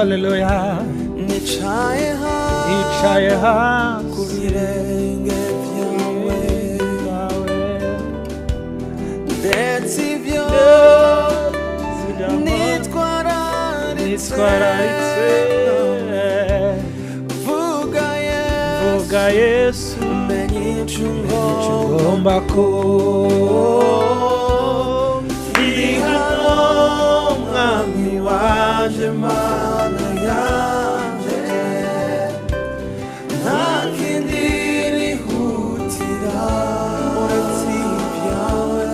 Haleluya. Nicaye Nicaye hasi ku birenge byawe, ndetse ibyo nitwararitse. Nitwararitse. Vuga Yesu, Vuga Yesu, menye icyo icyo ugomba ko Ndi hano Mwami wanje, Mana yanje, nta kindi nihutira uretse ibyawe,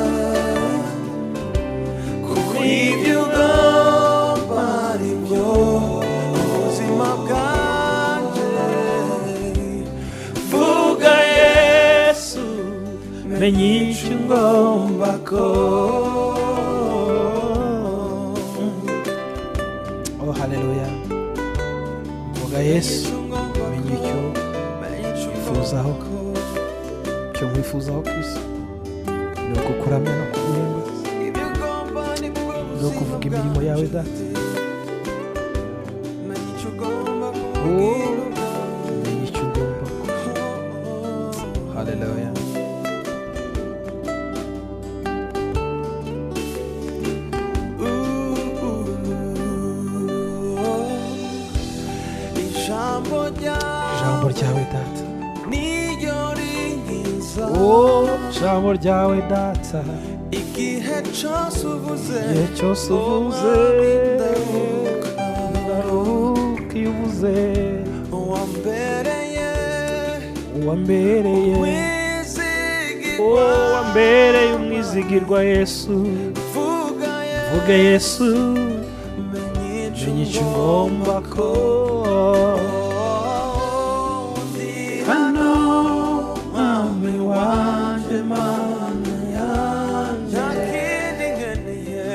kuko ibyo ugomba ari byo ubuzima bwanje. Vuga Yesu, menye icyo ugomba ko. Oh, haleluya. Vuga Yesu, menye icyo wifuzaho, icyo nkwifuzaho Kristo ni ukukuramya no kuguhimbaza, ni ukuvuga imirimo yawe Data. Oh, menye icyo ugomba ko. Haleluya. Ijambo Ijambo ryawe Data, niryo rinkiza. Oh, ijambo ryawe Data, Igihe cyose uvuze, igihe cyose uvuze, ndaruhuka. Ndaruhuka iyo uvuze. Uwambereye Uwambereye wizigirwa. Oh, wambereye umwizigirwa Yesu. Vuga Yesu, Vuga Yesu, menye menye icyo ugomba ko. Ndi Hano Mwami wanje, Mana yanje, nta kindi nkeneye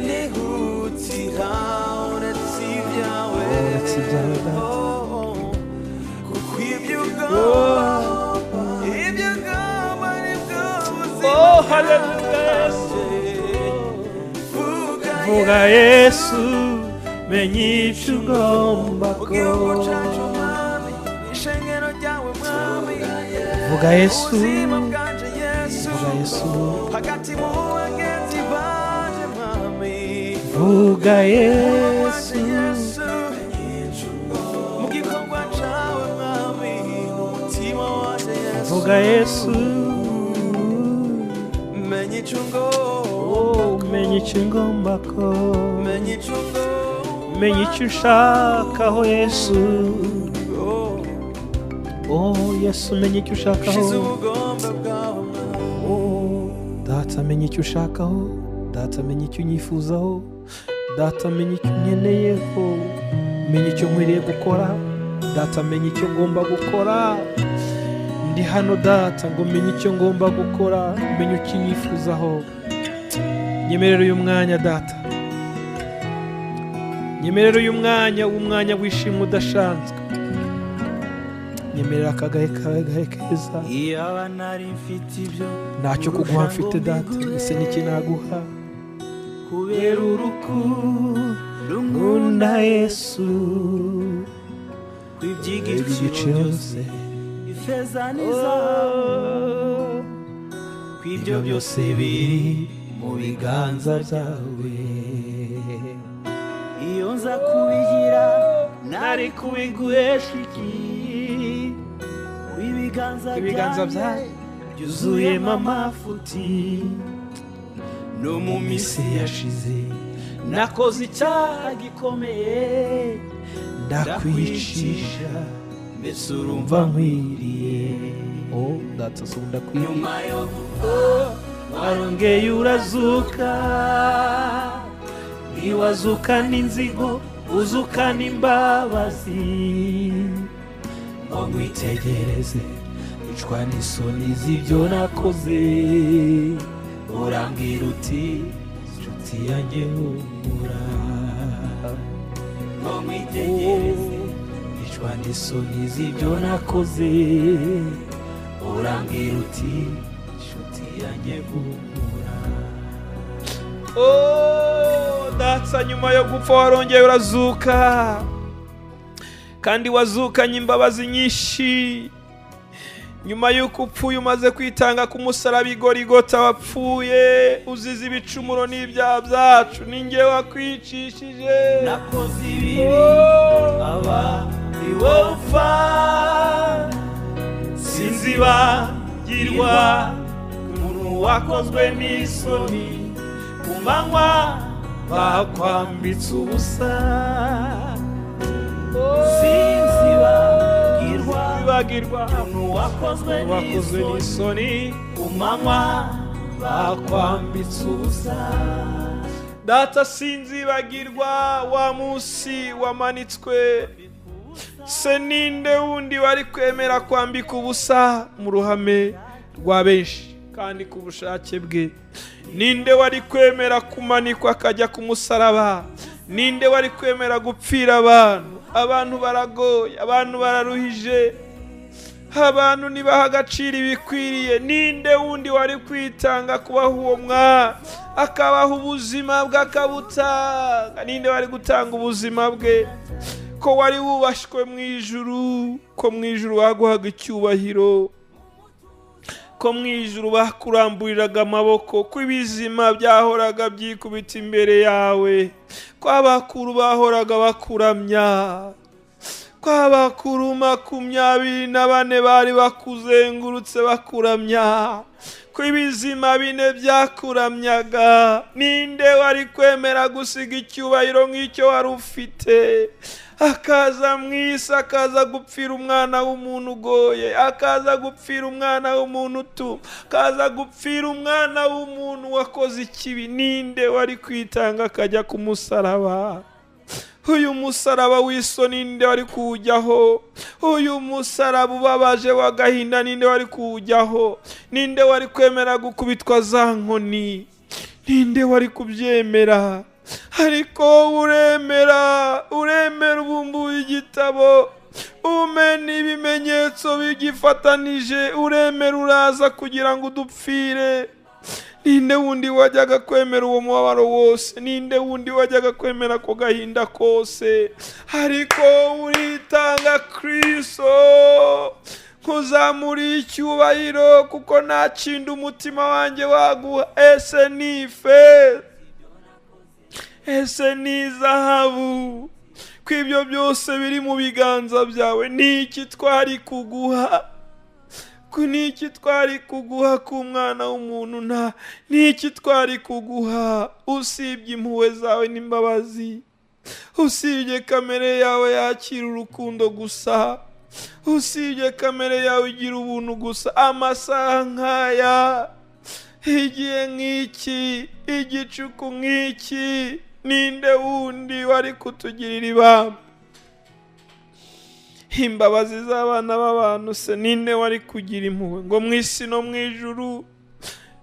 nihutira uretse ibyawe, Uretse ibyawe Data. Kuko ibyo ugomba, ibyo ugomba nibwo buzima. Oh, haleluya Yesu. Vuga Vuga Yesu, menye icyo ugomba ko. Igihugu cyacu Mwami, ishengero ryawe Mwami, Vuga Yesu, ubuzima bwanje Yesu, Vuga Yesu, hagati mu bagenzi banje Mwami, Vuga Yesu, Yesu, mu gikorwa cyawe Mwami, mu mutima wanje Yesu, Vuga Yesu, menye icyo ugomba, Oh, menye icyo ngomba ko, menye icyo ugomba, menye icyo ushakaho Yesu. Oh Yesu, menye icyo ushakaho. Shize ubugombe bwawe Mwami. Oh, Data, menye icyo ushakaho. Data, menye icyo unyifuzaho. Data, menye icyo unkeneyeho. Menye icyo nkwiriye gukora. Data, menye icyo ngomba gukora. Ndi hano Data ngo menye icyo ngomba gukora, menye icyo unyifuzaho. Nyemerera uyu mwanya Data, nyemerera uyu mwanya w'umwanya w'ishimwe udashanzwe. Nyemerera akagahe kawe gahe keza. Iyaba nari mfite ibyo Ntacyo kuguha mfite Data, ese niki naguha? Kubera urukundo nkunda Yesu, kw'iby'igiciro iby'igiciro byose, byose, ifeza n'izahabu, kw'ibyo ibyo byose biri mu biganza byawe. Iyo nza kubigira Nari kubiguhesha iki? Ibiganza Ibiganza byanjye byuzuyemo amafuti. No mu minsi yashize nakoze icyaha gikomeye, ndakwicisha, mbese urumva nkwiriye. Oh Data, so ndakwiriye. Nyuma yo Warongeye urazuka, ntiwazukana inzigo, uzukana imbabazi. Ngo nkwitegereze icwa n'isoni z'ibyo nakoze, urambwira uti nshuti yanjye humura. Ngo nkwitegereze Icwa n'isoni z'ibyo nakoze, urambwira uti nshuti yanjye humura. Oh. Data, nyuma yo gupfa warongeye urazuka, kandi wazukanye imbabazi nyinshi. Nyuma y'uko upfuye umaze kwitanga ku musaraba i Gorigota, wapfuye uzize ibicumuro n'ibyaha byacu, ni njye wakwicishije. Nakoze ibibi aba ari wowe upfa, sinzibagirwa ukuntu wakozwe n'isoni, ku manywa bakwambitse ubusa. Sinzibagirwa ukuntu wakozwe n'isoni, ku manywa bakwambitse ubusa. Data, sinzibagirwa wa munsi wamanitswe. Se ninde wundi wari kwemera kwambika ubusa mu ruhame rwa benshi kandi ku bushake bwe? Ninde wari kwemera kumanikwa akajya ku musaraba? Ninde wari kwemera gupfira abantu? Abantu baragoye, abantu bararuhije, abantu ntibaha agaciro ibikwiriye. Ninde wundi wari kwitanga kubaha uwo mwana, akabaha ubuzima bwe akabutanga? Ninde wari gutanga ubuzima bwe? Ko wari wubashywe mu ijuru, ko mu ijuru baguhaga icyubahiro, ko mu ijuru bakuramburiraga amaboko, ko ibizima byahoraga byikubita imbere yawe, ko abakuru bahoraga bakuramya, ko abakuru 24 bari bakuzengurutse bakuramya, ko ibizima bine byakuramyaga. Ninde wari kwemera gusiga icyubahiro nk'icyo wari ufite, akaza mu isi, akaza gupfira umwana w'umuntu ugoye, akaza gupfira umwana w'umuntu utuma, akaza gupfira umwana w'umuntu wakoze ikibi? Ninde wari kwitanga akajya ku musaraba? Uyu musaraba w'isoni ninde wari kuwujyaho? Uyu musaraba ubabaje w'agahinda ninde wari kuwujyaho? Ninde wari kwemera gukubitwa za nkoni? Ninde wari kubyemera? Ariko uremera, uremera ubumbuye igitabo, umena ibimenyetso bigifatanije, uremera uraza kugira ngo udupfire. Ninde wundi wajyaga kwemera uwo mubabaro wose? Ninde wundi wajyaga kwemera ako gahinda kose? Ariko uritanga Kristo, nkuzamuriye icyubahiro, kuko nta kindi umutima wanjye waguha. Ese ni ifeza? Ese ni zahabu? Ko ibyo byose biri mu biganza byawe, ni iki twari kuguha? Ni iki twari kuguha ku mwana w'umuntu? Nta ni iki twari kuguha usibye impuhwe zawe n'imbabazi, usibye kamere yawe yakira urukundo gusa, usibye kamere yawe igira ubuntu gusa. Amasaha nk'aya, igihe nk'iki, igicuku nk'iki, ninde wundi wari kutugirira ibamba? Imbabazi z'abana b'abantu se ninde wari kugira impuhwe ngo mu isi no mu ijuru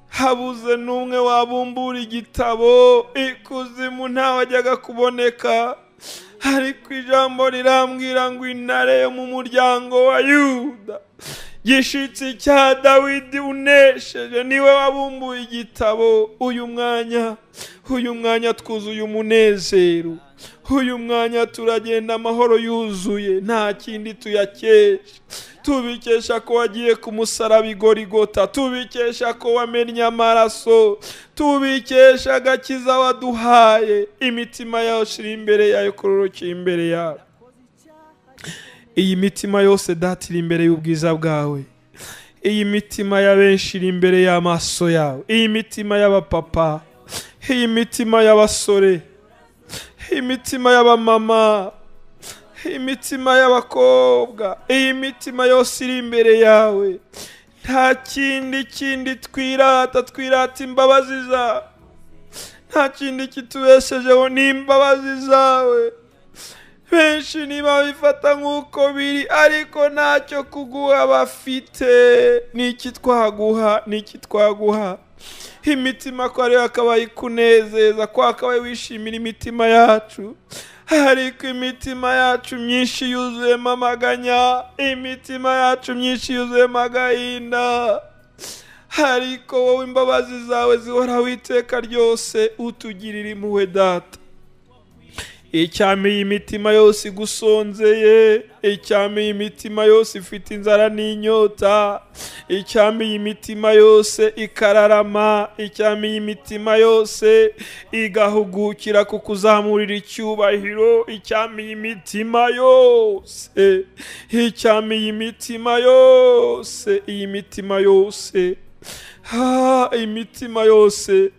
habuze n'umwe wabumbura igitabo? Ikuzimu ntawajyaga kuboneka. Ariko ijambo rirambwira ngo intare yo mu muryango wa Yuda, gishitsi cya Dawidi unesheje, niwe wabumbuye igitabo. Uyu mwanya twuzuye umunezero, uyu mwanya turagenda amahoro yuzuye, nta kindi tuyakesha. Tubikesha ko wagiye ku musaraba i Gorigota, tubikesha ko wamennye amaraso, tubikesha agakiza waduhaye. Imitima yacu iri imbere yawe, kororokeye imbere yawe. Iyi mitima yose Data iri imbere y'ubwiza bwawe, iyi mitima ya benshi iri imbere y'amaso yawe, iyi mitima y'abapapa, iyi mitima y'abasore, imitima y'abamama, imitima y'abakobwa, iyi mitima yose iri imbere yawe. Nta kindi twirata, twirata imbabazi zawe. Nta kindi kitubeshejeho ni imbabazi zawe. Benshi ntibabifata nk'uko biri, ariko ntacyo kuguha bafite. Niki twaguha? Niki twaguha? Imitima ko ariyo akabaye ikunezeza, ko akabaye wishimira imitima yacu. Ariko imitima yacu myinshi yuzuyemo amaganya, imitima yacu myinshi yuzuyemo agahinda. Ariko wowe imbabazi zawe zihoraho iteka ryose, utugirira impuhwe Data. Icyampa iyi mitima yose igusonzeye, icyampa iyi mitima yose ifite inzara n'inyota, icyampa iyi mitima yose ikararama, icyampa iyi mitima yose igahugukira kukuzamurira icyubahiro, icyampa iyi mitima yose, icyampa iyi mitima yose, iyi mitima yose, ha, imitima yose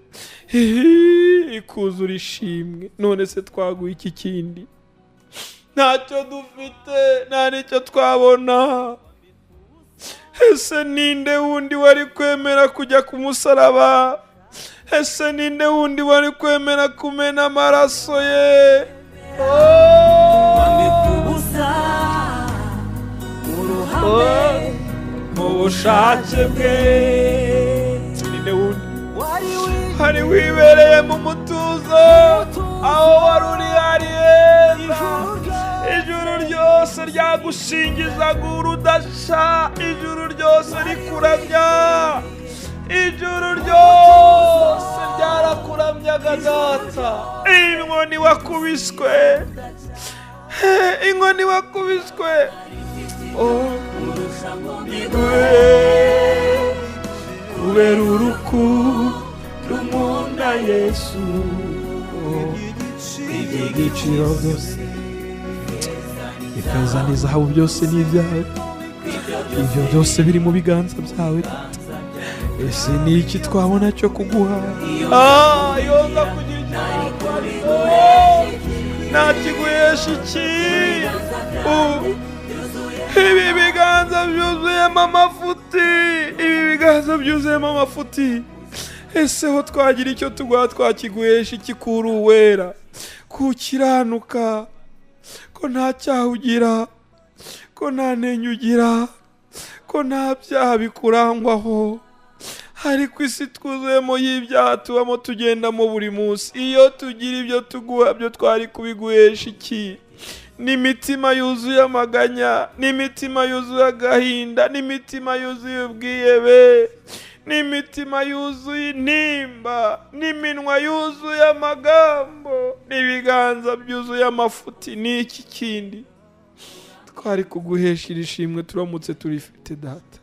ikuzura ishimwe. None se twaguha iki kindi? Ntacyo dufite, nta n'icyo twabona. Ese ninde wundi wari kwemera kujya ku musaraba? Ese ninde wundi wari kwemera kumena amaraso ye? Mu bushake bwe ninde wundi hari wibereye mu mutuzo, aho wari uri hari heza. Ijuru ryose ryagushingizaga urudasha, ijuru ryose rikuramya, ijuru ryose ryarakuramyaga Data. Inkoni wakubiswe, inkoni wakubiswe, kubera urukundo rumunda Yesu, iby'igiciro byose, ifeza n'izahabu byose ni ibyawe, ibyo byose biri mu biganza byawe. Ese ni iki twabona cyo kuguha? Yoza kugira icyo ntakiguhesha iki? Ibi biganza byuzuyemo amafuti, ibi biganza byuzuyemo amafuti. Ese ho twagira icyo tuguha twakiguhesha iki? Kuri uwera, kukiranuka, ko nta cyaha ugira, ko nta nenge ugira, ko nta byaha bikurangwaho. Ariko isi twuzuyemo y'ibyaha tubamo tugendamo buri munsi. Iyo tugira ibyo tuguha byo twari kubiguhesha iki? N'imitima yuzuye amaganya, n'imitima yuzuye agahinda, n'imitima yuzuye ubwihebe, n'imitima yuzuye intimba, n'iminwa yuzuye amagambo, n'ibiganza byuzuye amafuti. Ni iki kindi twari kuguhesha iri shimwe turamutse turifite Data?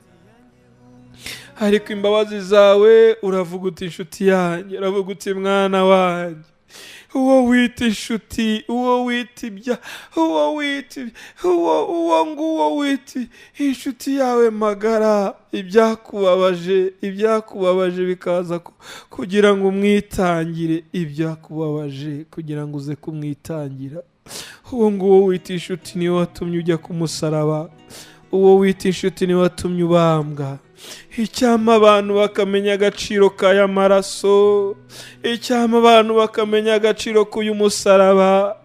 Ariko imbabazi zawe, uravuga uti inshuti yanjye, uravuga uti mwana wanjye, uwo wita inshuti, uwo wita ibya, uwo wita, uwo nguwo wita inshuti yawe magara, ibyakubabaje, ibyakubabaje bikaza kugira ngo umwitangire, ibyakubabaje kugira ngo uze kumwitangira. Uwo nguwo wita inshuti niwe watumye ujya ku musaraba, uwo wita inshuti niwe watumye ubambwa. Icyampa abantu bakamenya agaciro k'aya maraso, icyampa abantu bakamenya agaciro k'uyu musaraba,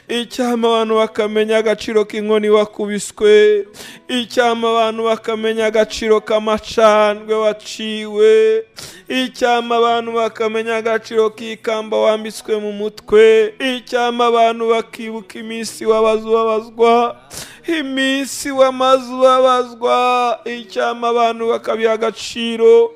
icyampa abantu bakamenya agaciro k'inkoni wakubiswe, icyampa abantu bakamenya agaciro k'amacandwe waciwe, icyampa abantu bakamenya agaciro k'ikamba wambitswe mu mutwe, icyampa abantu bakibuka iminsi wabazwa, iminsi wamaze ubabazwa, icyampa abantu bakabiha agaciro.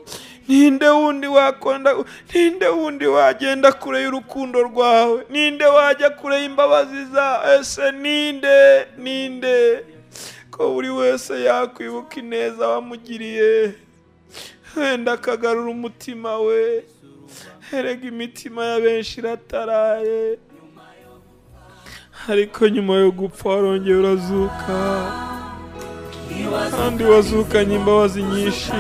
Ninde wundi wakonda, ninde wundi wagenda kure y'urukundo rwawe, ninde wajya kure y'imbabazi zawe? Ese ninde, ninde ko buri wese yakwibuka ineza wamugiriye, wenda akagarura umutima we? Erega imitima ya benshi irataraye, ariko nyuma yo gupfa warongeye urazuka, kandi wazukanye imbabazi nyinshi.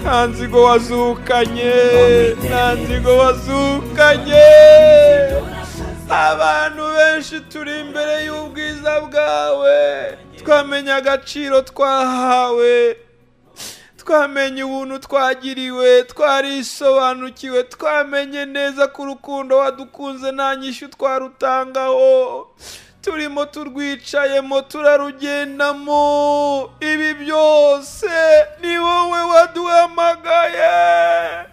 Nta nzigo wazukanye, nta nzigo wazukanye. Abantu benshi turi imbere y'ubwiza bwawe, twamenye agaciro twahawe, twamenye ubuntu twagiriwe, twarisobanukiwe, twamenye neza ko urukundo wadukunze nta nyishyu twarutangaho. Turimo turwicayemo, turarugendamo. Ibi byose ni wowe waduhamagaye,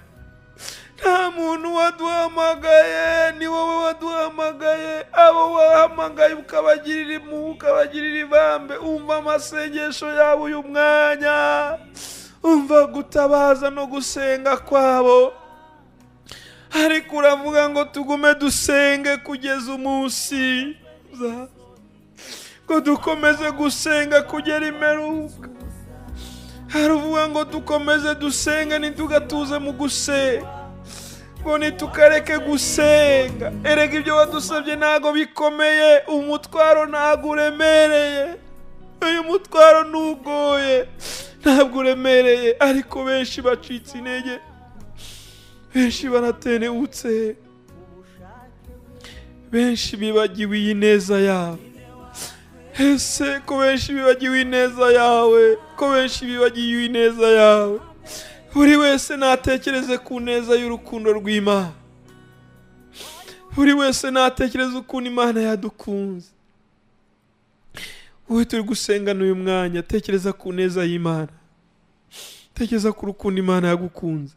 nta muntu waduhamagaye, ni wowe waduhamagaye. Abo wahamagaye ukabagirira impuhwe, ukabagirira ibambe. Umva amasengesho yabo uyu mwanya, umva gutabaza no gusenga kwabo. Ariko uravuga ngo tugume dusenge kugeza umunsi, ngo dukomeze gusenga kugera imperuka. Haravuga ngo dukomeze dusenge, ntitugatuze mu gusenga, ngo ntitukareke gusenga. Erega ibyo wadusabye ntago bikomeye, umutwaro ntago uremereye, uyu mutwaro ntugoye, ntabwo uremereye. Ariko benshi bacitse intege, benshi baratenebutse, benshi bibagiwe iyi neza yawe. Ese ko benshi bibagiwe ineza yawe, ko benshi bibagiwe ineza yawe. Buri wese natekereze ku neza y'urukundo rw'Imana, buri wese natekereze ukuntu Imana yadukunze. Wowe turi gusengana uyu mwanya, tekereza ku neza y'Imana, tekereza ku rukundo Imana yagukunze.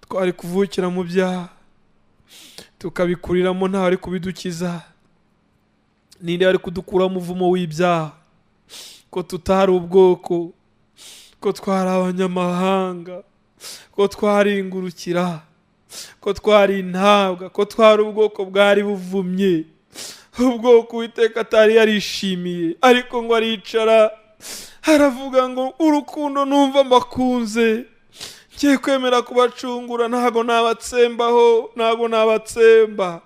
Twari kuvukira mu byaha tukabikuriramo, ntawe ari kubidukiza. Ninde ari kudukura umuvumo w'ibyaha? Ko tutari ubwoko, ko twari abanyamahanga, ko twari ingurukira, ko twari intabwa, ko twari ubwoko bwari buvumye, ubwoko Uwiteka atari yarishimiye. Ariko ngo aricara aravuga ngo urukundo numva mbakunze, ngiye kwemera kubacungura, ntago nabatsembaho, ntago nabatsemba,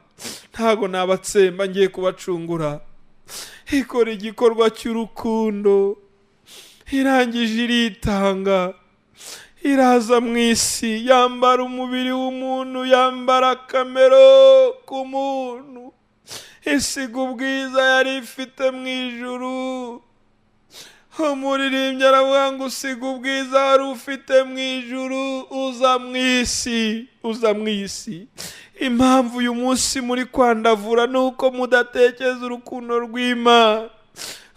ntago nabatsemba, ngiye kubacungura. Ikora igikorwa cy'urukundo, irangije iritanga, iraza mu isi, yambara umubiri w'umuntu, yambara akamero k'umuntu, isiga ubwiza yari ifite mu ijuru. Umuririmbyi aravuga ngo usiga ubwiza wari ufite mu ijuru, uza mu isi, uza mu isi. Impamvu uyu munsi muri kwandavura ni uko mudatekereza urukundo rw'Imana.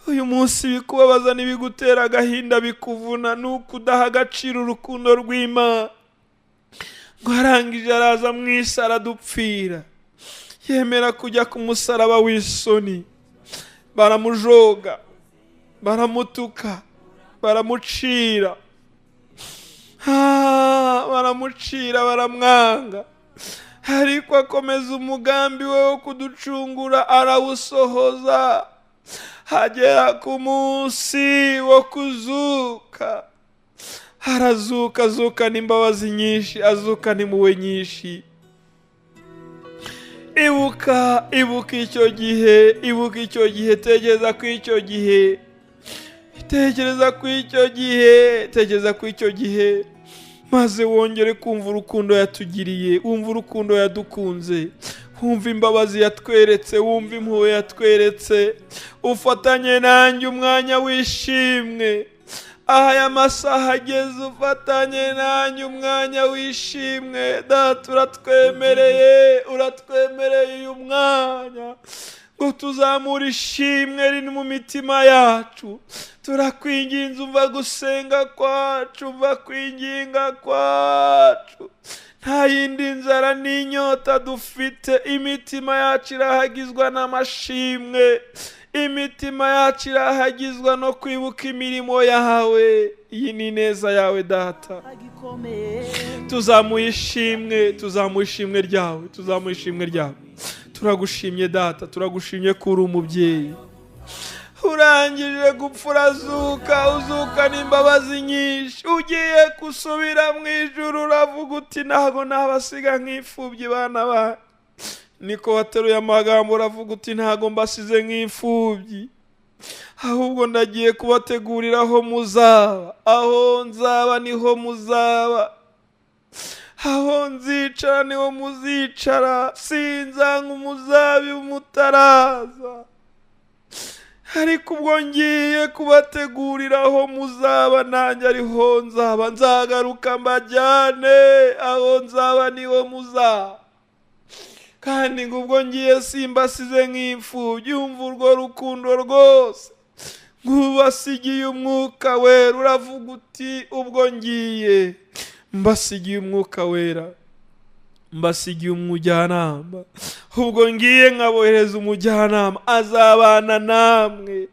Uyu munsi bikubabaza n'ibigutera agahinda bikuvuna ni uko udaha agaciro urukundo rw'Imana. Ngo arangije araza mu isi aradupfira, yemera kujya ku musaraba w'isoni, baramujoga, baramutuka, baramucira, baramucira, baramwanga. Ariko akomeza umugambi we wo kuducungura, arawusohoza. Hagera ku munsi wo kuzuka, arazuka, azukana imbabazi nyinshi, azukana impuhwe nyinshi. Ibuka, ibuka icyo gihe, ibuka icyo gihe, tekereza ku icyo gihe, tekereza ku icyo gihe, tekereza ku icyo gihe, maze wongere kumva urukundo yatugiriye, wumva urukundo yadukunze, wumva imbabazi yatweretse, wumva impuhwe yatweretse. Ufatanye nanjye umwanya w'ishimwe. Aha aya masaha ageze, ufatanye nanjye umwanya w'ishimwe. Data uratwemereye, uratwemereye uyu mwanya ngo tuzamure ishimwe riri mu mitima yacu. Turakwinginze, umva gusenga kwacu, umva kwinginga kwacu. Nta yindi nzara n'inyota dufite, imitima yacu irahagizwa n'amashimwe, imitima yacu irahagizwa no kwibuka imirimo yawe. Iyi ni neza yawe Data. Tuzamuye ishimwe, tuzamuye ishimwe ryawe, tuzamuye ishimwe ryawe. Turagushimye Data, turagushimye ko uri umubyeyi. Urangije gupfa urazuka, uzukana imbabazi nyinshi, ugiye gusubira mu ijuru uravuga uti ntago nabasiga nk'imfubyi bana banjye. Niko wateruye amagambo uravuga uti ntago mbasize nk'imfubyi, ahubwo ndagiye kubategurira aho muzaba, aho nzaba niho muzaba, aho nzicara niho muzicara, sinzanga umuzabibu mutaraza. Ariko ubwo ngiye kubategurira aho muzaba, nanjye ariho nzaba, nzagaruka mbajyane aho nzaba niho muzaba. Kandi ngo ubwo ngiye simbasize nk'imfubyi, umva urwo rukundo rwose, nk'ubasigiye umwuka wera. Uravuga uti ubwo ngiye mbasigiye umwuka wera, mbasigiye umujyanama, ubwo ngiye nkabohereza umujyanama, azabana namwe,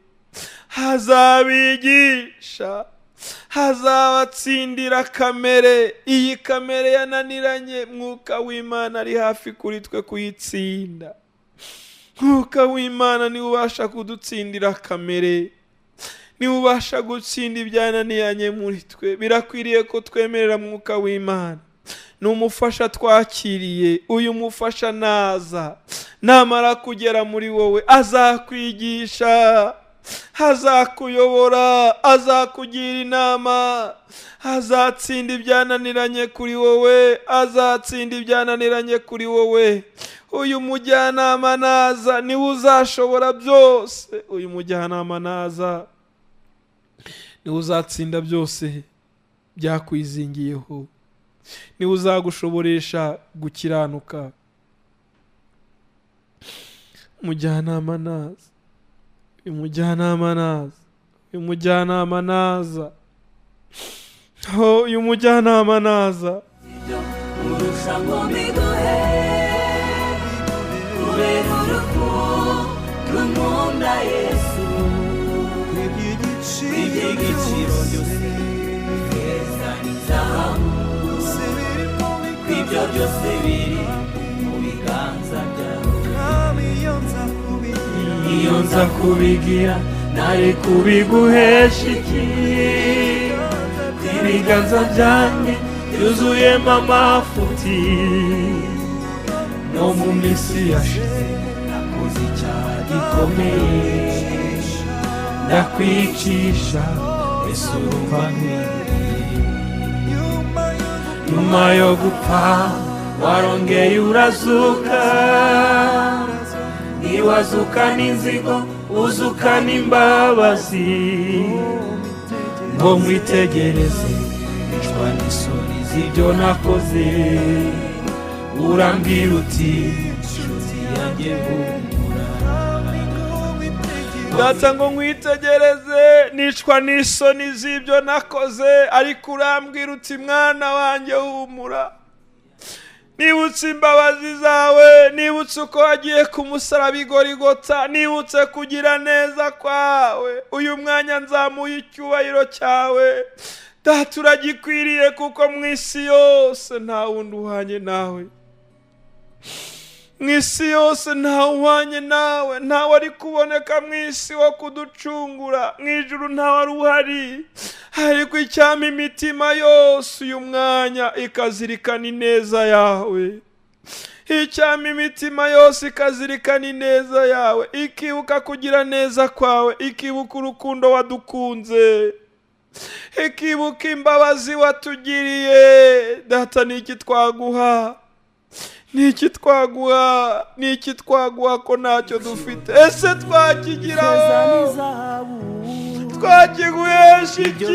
azabigisha, Azabatsindira kamere. Iyi kamere yananiranye, Mwuka w'Imana ari hafi kuri twe kuyitsinda. Mwuka w'Imana niwe ubasha kudutsindira kamere, niwe ubasha gutsinda ibyananiranye muri twe. Birakwiriye ko twemerera Mwuka w'Imana. Ni umufasha twakiriye. Uyu mufasha naza, namara kugera muri wowe, azakwigisha, azakuyobora, azakugira inama, azatsinda ibyananiranye kuri wowe, azatsinda ibyananiranye kuri wowe. Uyu mujyanama naza niwe uzashobora byose. Uyu mujyanama naza niwe uzatsinda byose byakwizingiyeho, niwe uzagushoboresha gukiranuka. Mujyanama naza, uyu mujyanama naza, uyu mujyanama naza, uyu mujyanama naza. Ibyo byose biri mu biganza byawe. Iyo nza kubigira nari kubiguhesha iki? Ibiganza byanjye byuzuyemo amafuti. No mu minsi yashize nakoze icyaha gikomeye, ndakwicisha ese urumva nkwiriye. Nyuma yo gupfa warongeye urazuka, ntiwazuka n'inzigo uzuka n'imbabazi. Ngo mwitegereze nicwa n'isoni z'ibyo nakoze, urambwira uti nshuti yanjye humura. Data ngo nkwitegereze nicwa n'isoni z'ibyo nakoze, ariko urambwira uti mwana wanjye humura. Nibutse imbabazi zawe, nibutse uko wagiye ku musaraba i Gorigota, nibutse kugira neza kwawe. Uyu mwanya nzamuye icyubahiro cyawe. Data uragikwiriye, kuko mu isi yose nta wundi uhwanye nawe. Mu isi yose ntawe uhwanye nawe, ntawe ari kuboneka mu isi wo kuducungura, mu ijuru ntawe ari uhari. Ariko icyampa imitima yose uyu mwanya ikazirikana ineza yawe, icyampa imitima yose ikazirikana ineza yawe, ikibuka kugira neza kwawe, ikibuka urukundo wadukunze, ikibuka imbabazi watugiriye. Data, ni iki twaguha? Ni iki twaguha? Ni iki twaguha ko ntacyo dufite? Ese twakigiraho? Twakiguhesha iki?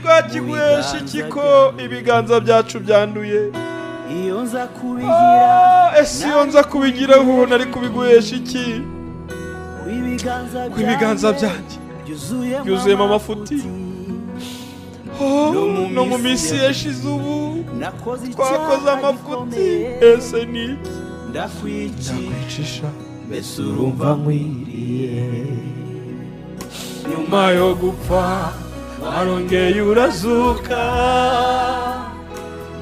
Twakiguhesha iki ko ibiganza byacu byanduye? Ese iyo nza kubigiraho nari kubiguhesha iki? Ku ibiganza byanjye byuzuyemo amafuti. No mu minsi yashize ubu twakoze amafuti. Ese ni iki? Ndakwicisha mbese urumva nkwiriye. Nyuma yo gupfa warongeye urazuka,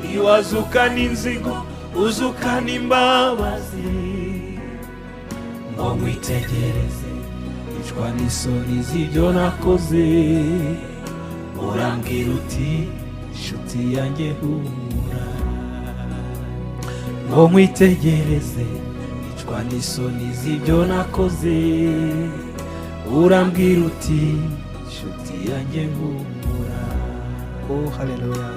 ntiwazuka n'inzigo uzuka n'imbabazi. Ngo nkwitegereze nicwa n'isoni z'ibyo nakoze, urambwira uti nshuti yanjye humura. Ngo nkwitegereze nicwa n'isoni z'ibyo nakoze, urambwira uti nshuti yanjye humura. Oh, haleluya.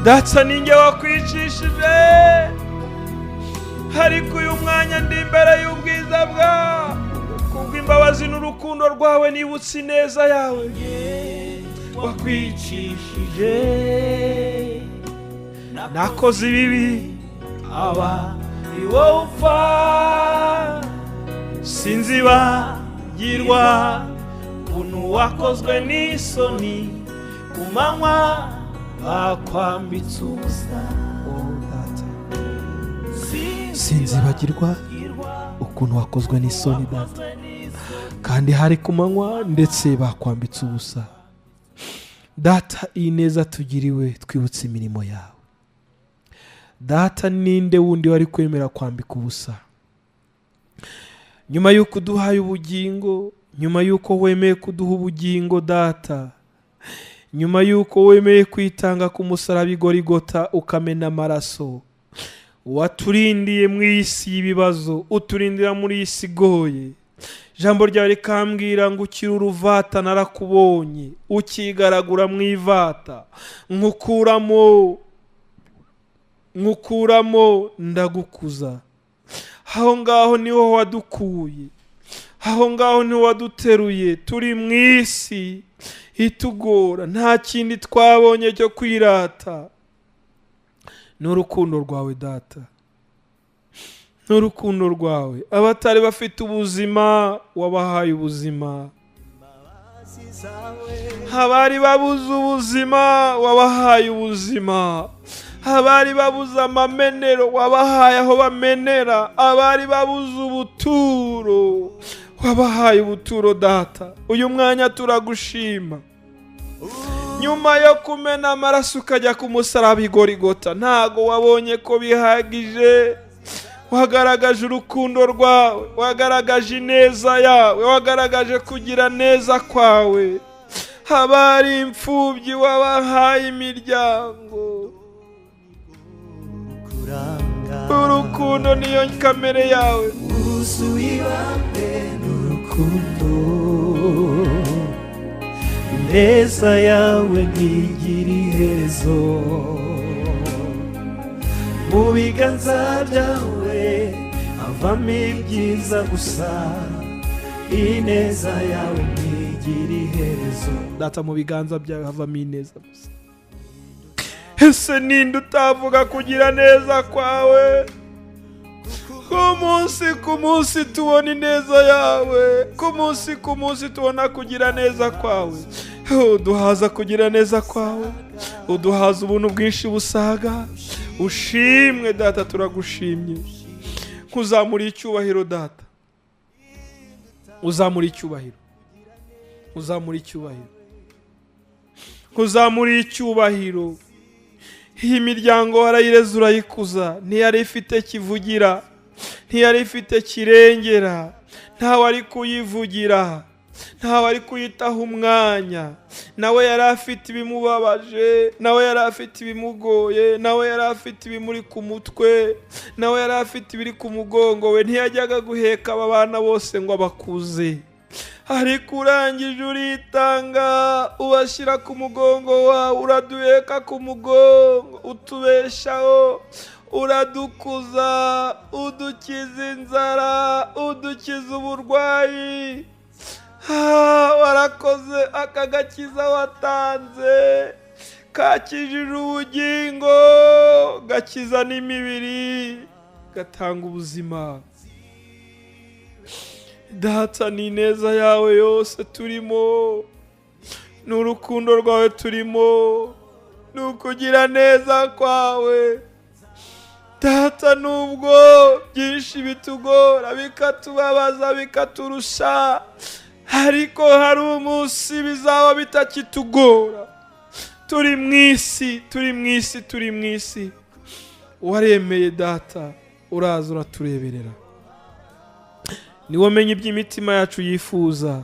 Data, ninjye wakwicishije, ariko uyu mwanya ndi imbere y'ubwiza bwawe. Kubw'imbabazi n'urukundo rwawe nibutse ineza yawe wakwicishije. Nakoze ibibi aba ni wowe upfa, sinzibagirwa ukuntu wakozwe n'isoni, ku manywa bakwambitse ubusa. Oh, Data, sinzibagirwa ukuntu wakozwe n'isoni, Data. Kandi hari ku manywa, ndetse bakwambitse ubusa. Data, iyi neza tugiriwe twibutse imirimo yawe. Data, ninde wundi wari kwemera kwambika ubusa? Nyuma y'uko uduhaye ubugingo, nyuma y'uko wemeye kuduha ubugingo Data, nyuma y'uko wemeye kwitanga ku musaraba i Gorigota ukamena amaraso, waturindiye mu isi y'ibibazo, uturindira muri iyi si igoye. Ijambo ryawe rikambwira ngo ukiri uruvata narakubonye, ukigaragura mu ivata, nkukuramo ndagukuza. Aho ngaho niho wadukuye, aho ngaho niho waduteruye. Turi mu isi itugora, nta kindi twabonye cyo kwirata n'urukundo rwawe Data, n'urukundo rwawe. Abatari bafite ubuzima wabahaye ubuzima, abari babuze ubuzima wabahaye ubuzima, abari babuze amamenero wabahaye aho bamenera, abari babuze ubuturo wabahaye ubuturo. Data, uyu mwanya turagushima. Nyuma yo kumena amaraso ukajya ku musaraba i Gorigota, ntago wabonye ko bihagije. Wagaragaje urukundo rwawe, wagaragaje ineza yawe, wagaragaje kugira neza kwawe. Abari imfubyi wabahaye imiryango. Urukundo niyo kamere yawe. Wuzuye ibambe n'urukundo, ineza yawe ntigira iherezo. Mu biganza byawe havamo ibyiza gusa, ineza yawe ntigira iherezo. Data, mu biganza byawe havamo ineza gusa. Ese ninde utavuga kugira neza kwawe? Ku munsi tubona ineza yawe, ku munsi tubona kugira neza kwawe. Uduhaza kugira neza kwawe, uduhaza ubuntu bwinshi busaga. Ushimwe Data, turagushimye. Kuzamura icyubahiro Data, uzamura icyubahiro, uzamura icyubahiro, kuzamura icyubahiro. Iyi miryango warayireze urayikuza, ntiyari ifite kivugira, ntiyari ifite kirengera, ntawe ari kuyivugira, ntawe ari kuyitaho umwanya. Nawe yari afite ibimubabaje, nawe yari afite ibimugoye, nawe yari afite ibimuri ku mutwe, nawe yari afite ibiri ku mugongo we. Ntiyajyaga guheka aba bana bose ngo abakuze, ariko urangije uritanga, ubashyira ku mugongo wawe, uraduheka ku mugongo, utubeshaho, uradukuza, udukiza inzara, udukiza uburwayi. Warakoze, aka gakiza watanze kakijije ubugingo, gakiza n'imibiri, gatanga ubuzima. Data, ni ineza yawe yose turimo, n'urukundo rwawe turimo, n'ukugira neza kwawe. Data, nubwo byinshi bitugora, bikatubabaza, bikaturusha, ariko hari umunsi bizaba bitakitugora. Turi mu isi, turi mu isi, turi mu isi. Waremeye Data, uraza uratureberera. Niwe umenya iby'imitima yacu yifuza,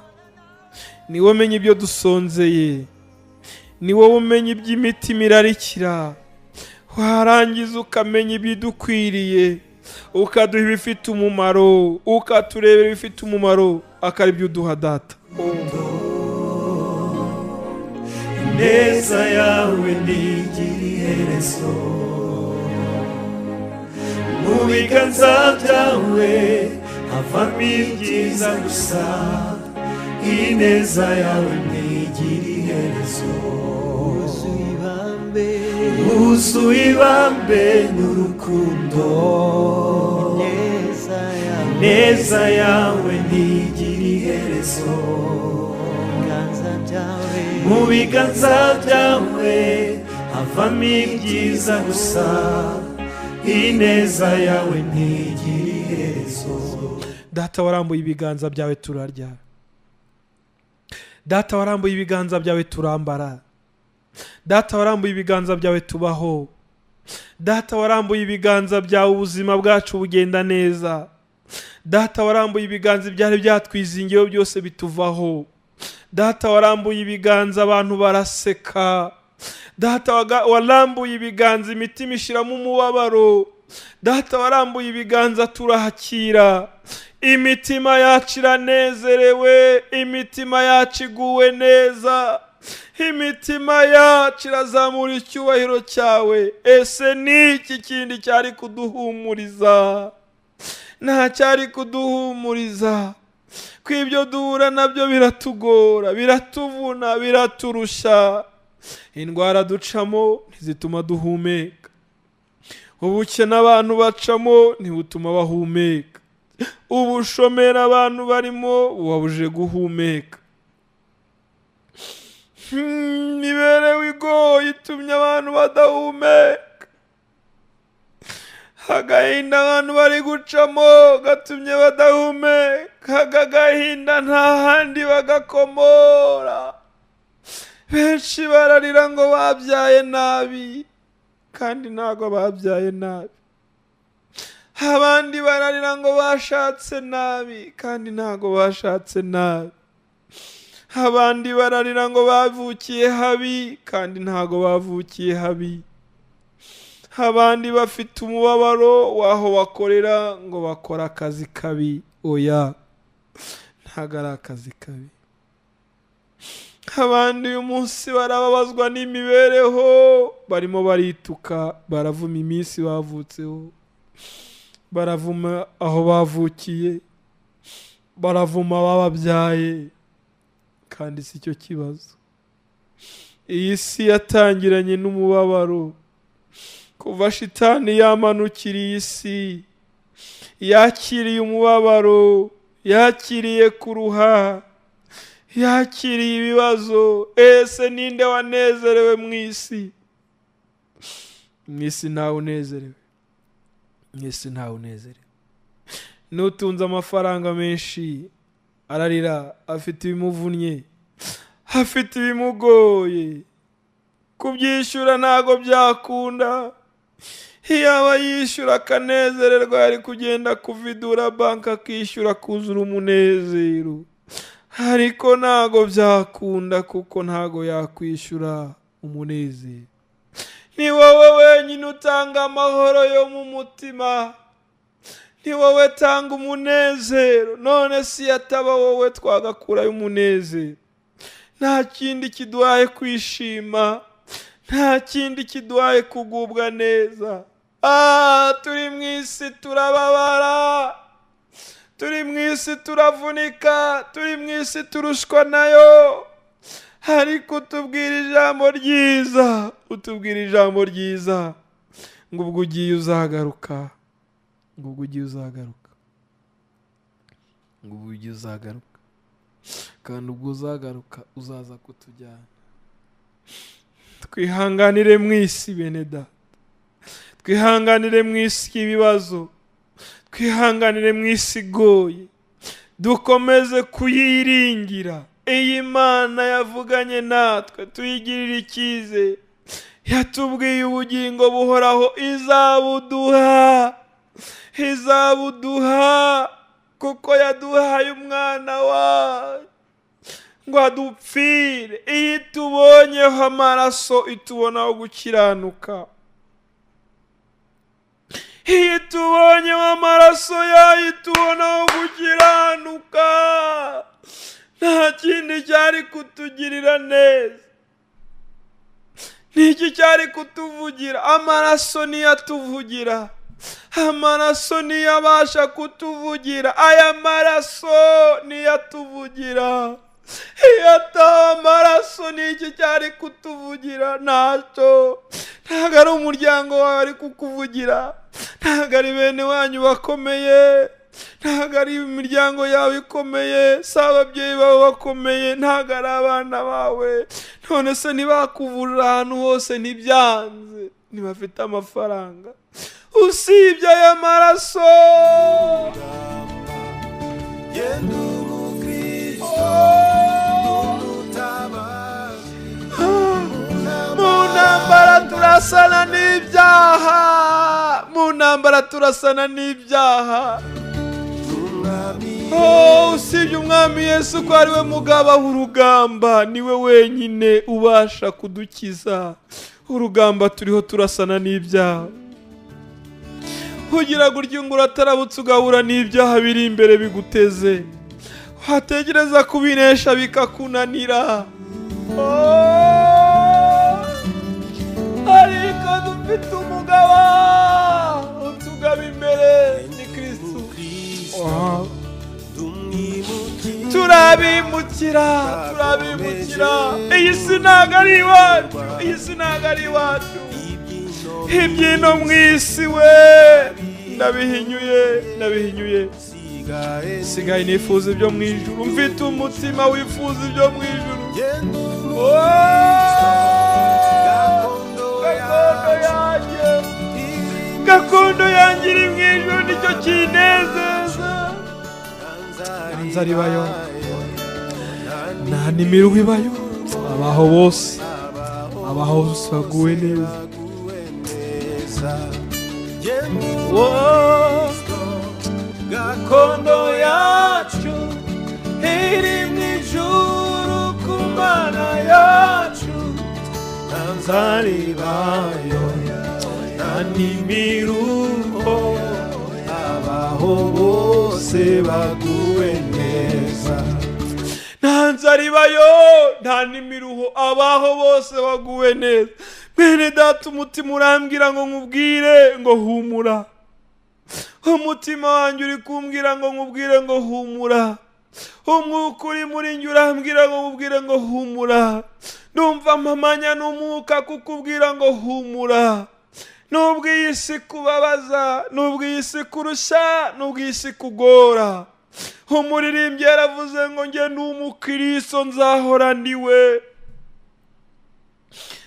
niwe umenya ibyo dusonzeye, niwe umenya iby'imitima irarikira. Warangiza ukamenya ibidukwiriye, ukaduha ibifite umumaro, ukaturebera ibifite umumaro, akari byo uduha Data. Ineza yawe ntigira iherezo, mu biganza byawe havamo ibyiza gusa, ineza yawe ntigira iherezo. Wuzuye ibambe n'urukundo, ineza yawe ntigira iherezo. Mu biganza byawe havamo ibyiza gusa, ineza yawe ntigira iherezo. Data, warambuye ibiganza byawe turarya. Data warambuye ibiganza byawe turambara. Data warambuye ibiganza byawe tubaho. Data warambuye ibiganza byawe ubuzima bwacu bugenda neza. Data warambuye ibiganza ibyari byatwizingiyeho byose bituvaho. Data warambuye ibiganza abantu baraseka. Data warambuye ibiganza imitima ishiramo umubabaro. Data warambuye ibiganza turahakira. Imitima yacu iranezerewe, imitima yacu iguwe neza, imitima yacu irazamura icyubahiro cyawe. Ese ni iki kindi cyari kuduhumuriza? Nta cyari kuduhumuriza. Ko ibyo duhura nabyo biratugora, biratuvuna, biraturusha. Indwara ducamo ntizituma duhumeka. Ubukene abantu bacamo ntibutuma bahumeka. Ubushomeri abantu barimo bubabuje guhumeka. Imibereho igoye itumye abantu badahumeka. Agahinda abantu bari gucamo gatumye badahumeka. Aka gahinda nta handi bagakomora. Benshi bararira ngo babyaye nabi, kandi ntago babyaye nabi. Abandi bararira ngo bashatse nabi, kandi ntago bashatse nabi. Abandi bararira ngo bavukiye habi, kandi ntago bavukiye habi. Abandi bafite umubabaro w'aho bakorera ngo bakora akazi kabi. Oya, ntago ari akazi kabi. Abandi uyu munsi barababazwa n'imibereho, barimo barituka, baravuma iminsi bavutseho, baravuma aho bavukiye, baravuma abababyaye, kandi si cyo kibazo. Iyi si yatangiranye n'umubabaro. Kuva shitani yamanukiriye isi, yakiriye umubabaro, yakiriye kuruha, yakiriye ibibazo. Ese ninde wanezerewe mu isi? Mu isi ntawe unezerewe. Mu isi ntawe unezerewe. N'utunze amafaranga menshi ararira, afite ibimuvunnye, afite ibimugoye. Kubyishyura ntago byakunda. Yaba yishyura akanezererwa, yari kugenda kuvidura banki akishyura kuzura umunezero. Ariko ntago byakunda, kuko ntago yakwishyura umunezero. Ni wowe wenyine utanga amahoro yo mu mutima. Ni wowe tanga umunezero. None si yataba wowe twagakurayo umunezero. Nta kindi kiduhaye kwishima, nta kindi kiduhaye kugubwa neza. Turi mu isi turababara, turi mu isi turavunika, turi mu isi turushwa nayo. Ariko utubwira ijambo ryiza, utubwira ijambo ryiza ngo ubwo ugiye uzagaruka, ngo ubwo ugiye uzagaruka, ngo ubwo ugiye uzagaruka, kandi ubwo uzagaruka uzaza kutujyana. Twihanganire mu isi bene data, twihanganire mu isi y'ibibazo, twihanganire mu isi igoye, dukomeze kuyiringira. Iyi Mana yavuganye natwe tuyigirire icyizere. Yatubwiye ubugingo buhoraho izabuduha, izabuduha, kuko yaduhaye umwana wayo ngo adupfire. Iyo itubonyeho amaraso itubonaho gukiranuka. Iyo itubonyeho amaraso yayo itubonaho gukiranuka. Nta kindi cyari kutugirira neza, niki cyari kutuvugira. Amaraso niyo atuvugira, amaraso niyo abasha kutuvugira. Aya maraso niyo atuvugira. Iyo ataba amaraso niki cyari kutuvugira? Ntacyo. Ntabwo ari umuryango wawe ari kukuvugira, ntabwo ari bene wanyu bakomeye, ntabwo ari imiryango yawe ikomeye, si ababyeyi bawe bakomeye, ntabwo ari abana bawe. None se ntibakuvurira ahantu hose ntibyanze, ntibafite amafaranga. Usibye aya maraso, Turasana n'ibyaha mu ntambara, turasana n'ibyaha. Oh, usibye umwami Yesu ko ari we mugaba w'urugamba, niwe wenyine ubasha kudukiza urugamba turiho, turasana n'ibyaha. Kugira gutya ngo uratarabutse ugahura n'ibyaha biri imbere biguteze, wategereza kubinesha bikakunanira. Oh, ariko dufite umugaba utugaba imbere, ni Kristo. Turabimukira, turabimukira. Iyi si ntabwo ari iwacu, iyi si ntabwo ari iwacu. Ibyino mu isi we ndabihinyuye, ndabihinyuye. Sigaye nifuza ibyo mu ijuru, mfite umutima wifuza ibyo mu ijuru. Gakondo yanjye, gakondo yanjye iri mu ijuru, nicyo kinezeza. Nta nzara ibayo, nta n'imiruho ibayo, abaho bose, abaho bose baguwe neza. Gakondo yacu iri mu ijuru ku Mana yacu, nta nzara ibayo, nta n'imiruho, abaho bose baguwe neza. Nta nzara ibayo, nta n'imiruho, abaho bose baguwe neza. Mwene data, umutima urambwira ngo nkubwire ngo humura. Umutima wanjye uri kumbwira ngo nkubwire ngo humura. Umwuka uri muri njye urambwira ngo nkubwire ngo humura. Ndumva mpamanya n'umwuka kukubwira ngo humura. Nubwo iyi si kubabaza, nubwo iyi si kurusha, nubwo iyi si kugora. Umuririmbyi yaravuze ngo njye ndi umukristo nzahora ndiwe.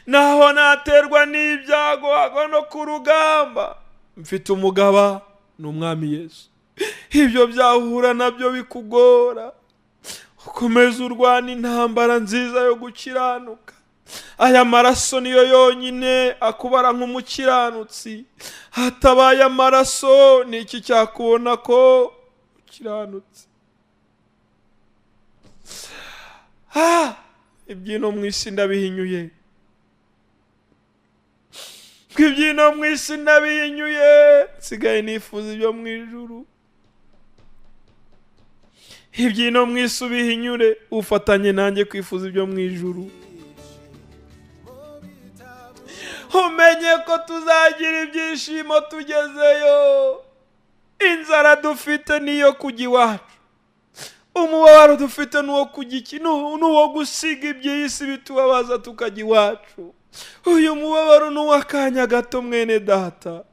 Naho naterwa n'ibyago hagwa no ku rugamba, mfite umugaba ni umwami Yesu. Ibyo byahura nabyo bikugora, ukomeza urwana intambara nziza yo gukiranuka. Aya maraso niyo yonyine akubara nk'umukiranutsi. Hatabaye amaraso, ni iki cyakubona ko ukiranutse? Ibyino mu isi ndabihinyuye, ibyino mu isi ndabihinyuye. Nsigaye nifuza ibyo mu ijuru. Ibyino mu isi ubihinyure, ufatanye nanjye kwifuza ibyo mu ijuru. Umenye ko tuzagira ibyishimo tugezeyo. Inzara dufite niyo kujya iwacu, umubabaro dufite nuwo kujya iki, nuwo gusiga iby'isi bitubabaza tukajya iwacu. Uyu mubabaro nuw'akanya gato mwene data.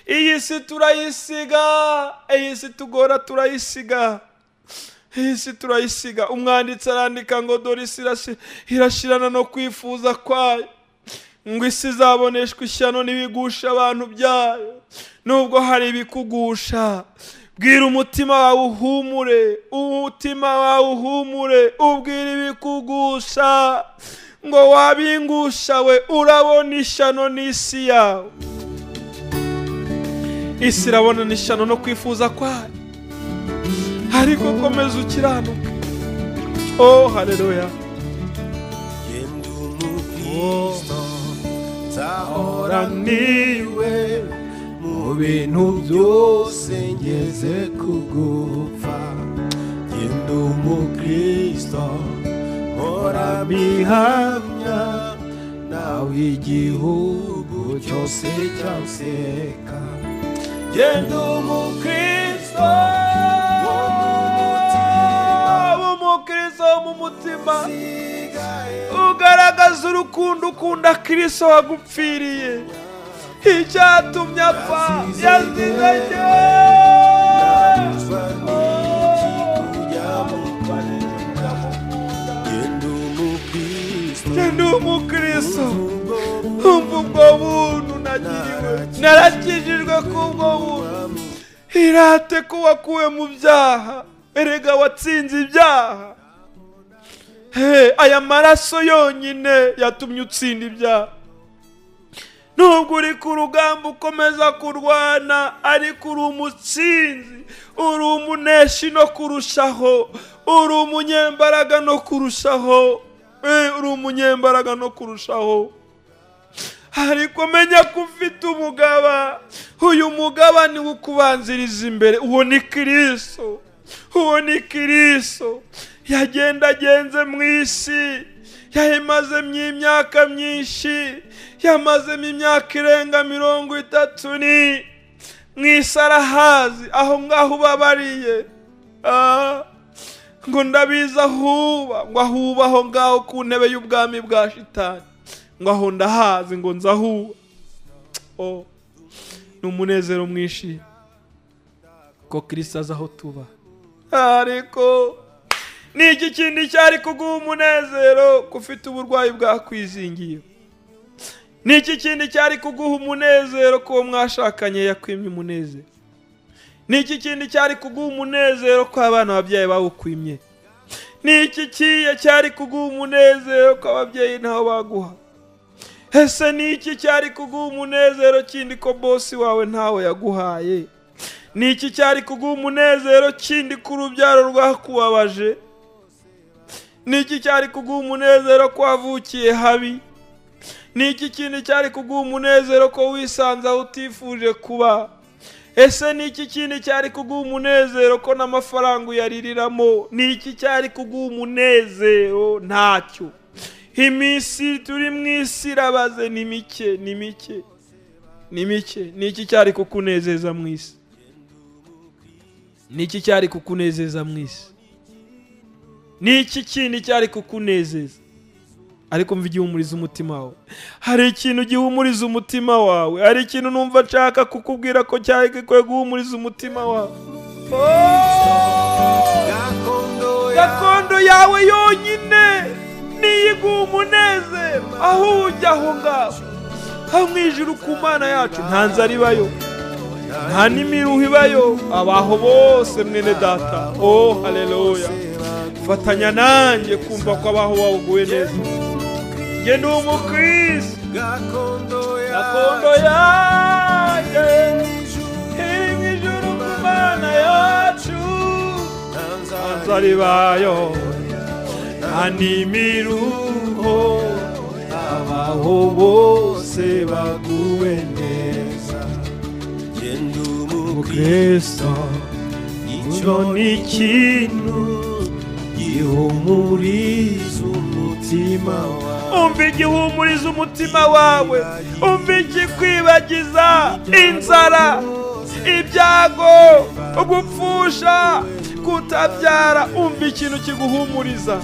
Iyi si turayisiga, iyi si tugora turayisiga, iyi si turayisiga. Umwanditsi arandika ngo dore isi irashirana no kwifuza kwayo, ngo isi izaboneshwa ishyano n'ibigusha abantu byayo. Nubwo hari ibikugusha, bwira umutima wawe uhumure, umutima wawe uhumure, ubwira ibikugusha ngo wabingusha we, urabona ishyano n'isi yawe. Isi irabona ishyano no kwifuza kwayo, ariko komeza ukiranuke. Oh, haleluya. Nzahora niwe mu bintu byose ngeze kugupfa. Genda umukristo mpora mbihamya, nawe igihugu cyose cyanseka. Genda umukristo, umukristo mu mutima, ugaragaza urukundo ukunda Kristo wagupfiriye. Icyatumye apfa yazize Genda umukristo, umva ubwo buntu nagiriwe, narakijijwe kubwo buntu. Irate ko wakuwe mu byaha, erega watsinze ibyaha. Aya maraso yonyine yatumye utsinda ibyaha. Nubwo uri ku rugamba ukomeza kurwana, ariko uri umutsinzi, uri umuneshi no kurushaho, uri umunyembaraga no kurushaho, uri umunyembaraga no kurushaho. Ariko menya ko ufite umugaba, uyu mugaba ni ukubanziriza imbere, uwo ni Kristo, uwo ni Kristo. Yagendagenze mu isi, yayimazemo imyaka myinshi, yamazemo imyaka irenga 30 ni mu isi arahazi, aho ngaho ubabariye. Ngo ndabizi ahuba, ngo ahuba aho ngaho ku ntebe y'ubwami bwa Shitani, ngo aho ndahazi, ngo nzahuba. Oh, ni umunezero mwinshi ko Kristo azi aho tuba. Ariko ni iki kindi cyari kuguha umunezero ko ufite uburwayi bwakwizingiye? Ni iki kindi cyari kuguha umunezero ko uwo mwashakanye yakwimye umunezero? Ni iki kindi cyari kuguha umunezero ko abana ababyeyi bawukwimye? Ni iki kiye cyari kuguha umunezero ko ababyeyi ntawo baguha? Ese ni iki cyari kuguha umunezero kindi ko bosi wawe ntawe yaguhaye? Ni iki cyari kuguha umunezero kindi ko urubyaro rwakubabaje? Ni iki cyari kuguha umunezero ko wavukiye habi? Ni iki kindi cyari kuguha umunezero ko wisanze aho utifuje kuba? Ese ni iki kindi cyari kuguha umunezero ko n'amafaranga uyaririramo? Ni iki cyari kuguha umunezero? Ntacyo. Iminsi turi mu isi irabaze, ni mike, ni mike, ni mike. Ni iki cyari kukunezeza mu isi? Ni iki cyari kukunezeza mu isi? Ni iki kindi cyari kukunezeza? Ariko mva igihumuriza umutima wawe. Hari ikintu gihumuriza umutima wawe. Hari ikintu numva nshaka kukubwira ko cyari gikwiye guhumuriza umutima wawe. Gakondo yawe yonyine niyo iguha umunezero. Aho ujya aho ngaho, aho mu ijuru ku Mana yacu, nta nzara ibayo, nta n'imiruho ibayo, abaho bose mwene data. Oh, haleluya. Fatanya nanjye kumva ko abaho bawuguye neza. Njye ndi umukristo, gakondo yanjye iri mu ijuru ku Mana yacu, nta nzara ibayo, nta n'imiruho, abaho bose baguwe neza. Njye ndi Umukristo, icyo ni ikintu gihumuriza umutima wawe. Umva igihumuriza umutima wawe, umva ikikwibagiza inzara, ibyago, gupfusha, kutabyara. Umva ikintu kiguhumuriza.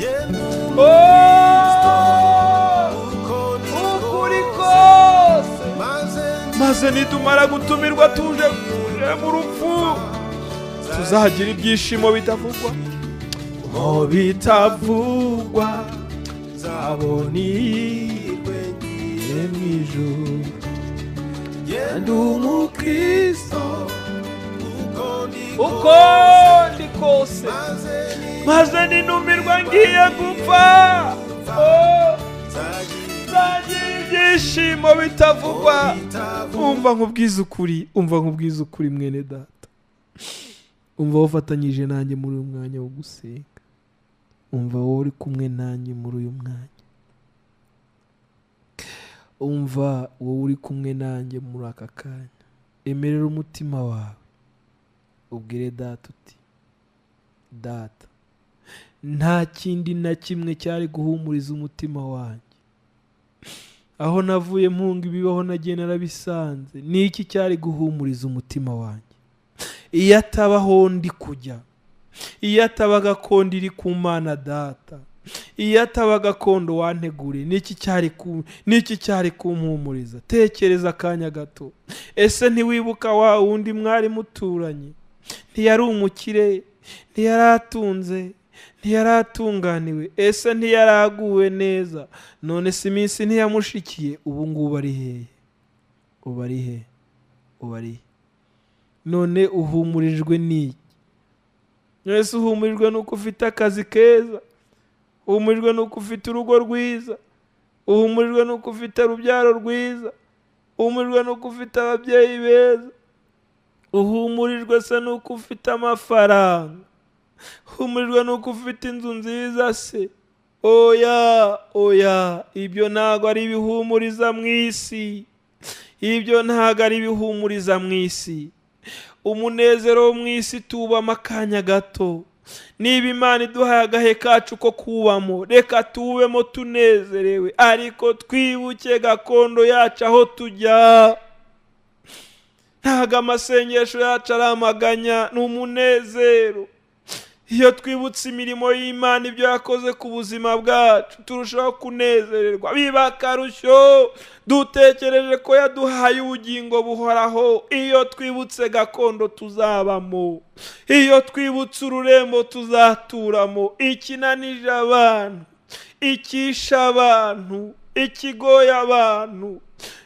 Ukuri kose, maze nitumara gutumirwa tuje mu rupfu, tuzagira ibyishimo bitavugwa, bitavugwa, nzabona ihirwe ngiye mu ijuru. Ndi umukristo uko ndi kose, maze ninumirwa ngiye gupfa, nzagira ibyishimo bitavugwa. Umva nkubwize ukuri, umva nkubwize ukuri mwene data. Umva ufatanyije nanjye muri uyu mwanya wo gusenga. Umva wowe uri kumwe nanjye muri uyu mwanya. Umva wowe uri kumwe nanjye muri aka kanya. Emerera umutima wawe, ubwire data uti: Data, nta kindi na kimwe cyari guhumuriza umutima wanjye. Aho navuye mpunga ibibaho nagiye narabisanze. Ni iki cyari guhumuriza umutima wanjye? Iyo atabaho ndi kujya, iyo ataba gakondo iri ku Mana data, iyo ataba gakondo wanteguriye, niki cyari kumpumuriza? Tekereza akanya gato. Ese ntiwibuka wa wundi mwari muturanye? Ntiyari umukire, ntiyaratunze, ntiyaratunganiwe, ese ntiyaraguwe neza? None si iminsi ntiyamushikiye? Ubu ngubu ari hehe? Ubu ari he? Ubu ari he? None uhumurijwe n'iki? None uhumurijwe nuko ufite akazi keza, uhumurijwe nuko ufite urugo rwiza, uhumurijwe nuko ufite urubyaro rwiza, Uhumurijwe nuko ufite ababyeyi beza? Uhumurijwe se nuko ufite amafaranga? Uhumurijwe nuko ufite inzu nziza se? Oya, oya, ibyo ntabwo ari ibihumuriza mu isi. Ibyo ntabwo ari ibihumuriza mu isi. Umunezero wo mu isi tubamo akanya gato. Niba Imana iduhaye agahe kacu ko kubamo, reka tubemo tunezerewe, ariko twibuke gakondo yacu aho tujya. Ntabwo amasengesho yacu ari amaganya, ni umunezero. Iyo twibutse imirimo y'Imana, ibyo yakoze ku buzima bwacu, turushaho kunezererwa. Biba akarusho dutekereje ko yaduhaye ubugingo buhoraho. Iyo twibutse gakondo tuzabamo, iyo twibutse ururembo tuzaturamo, ikinanije abantu, ikisha abantu, ikigoye abantu,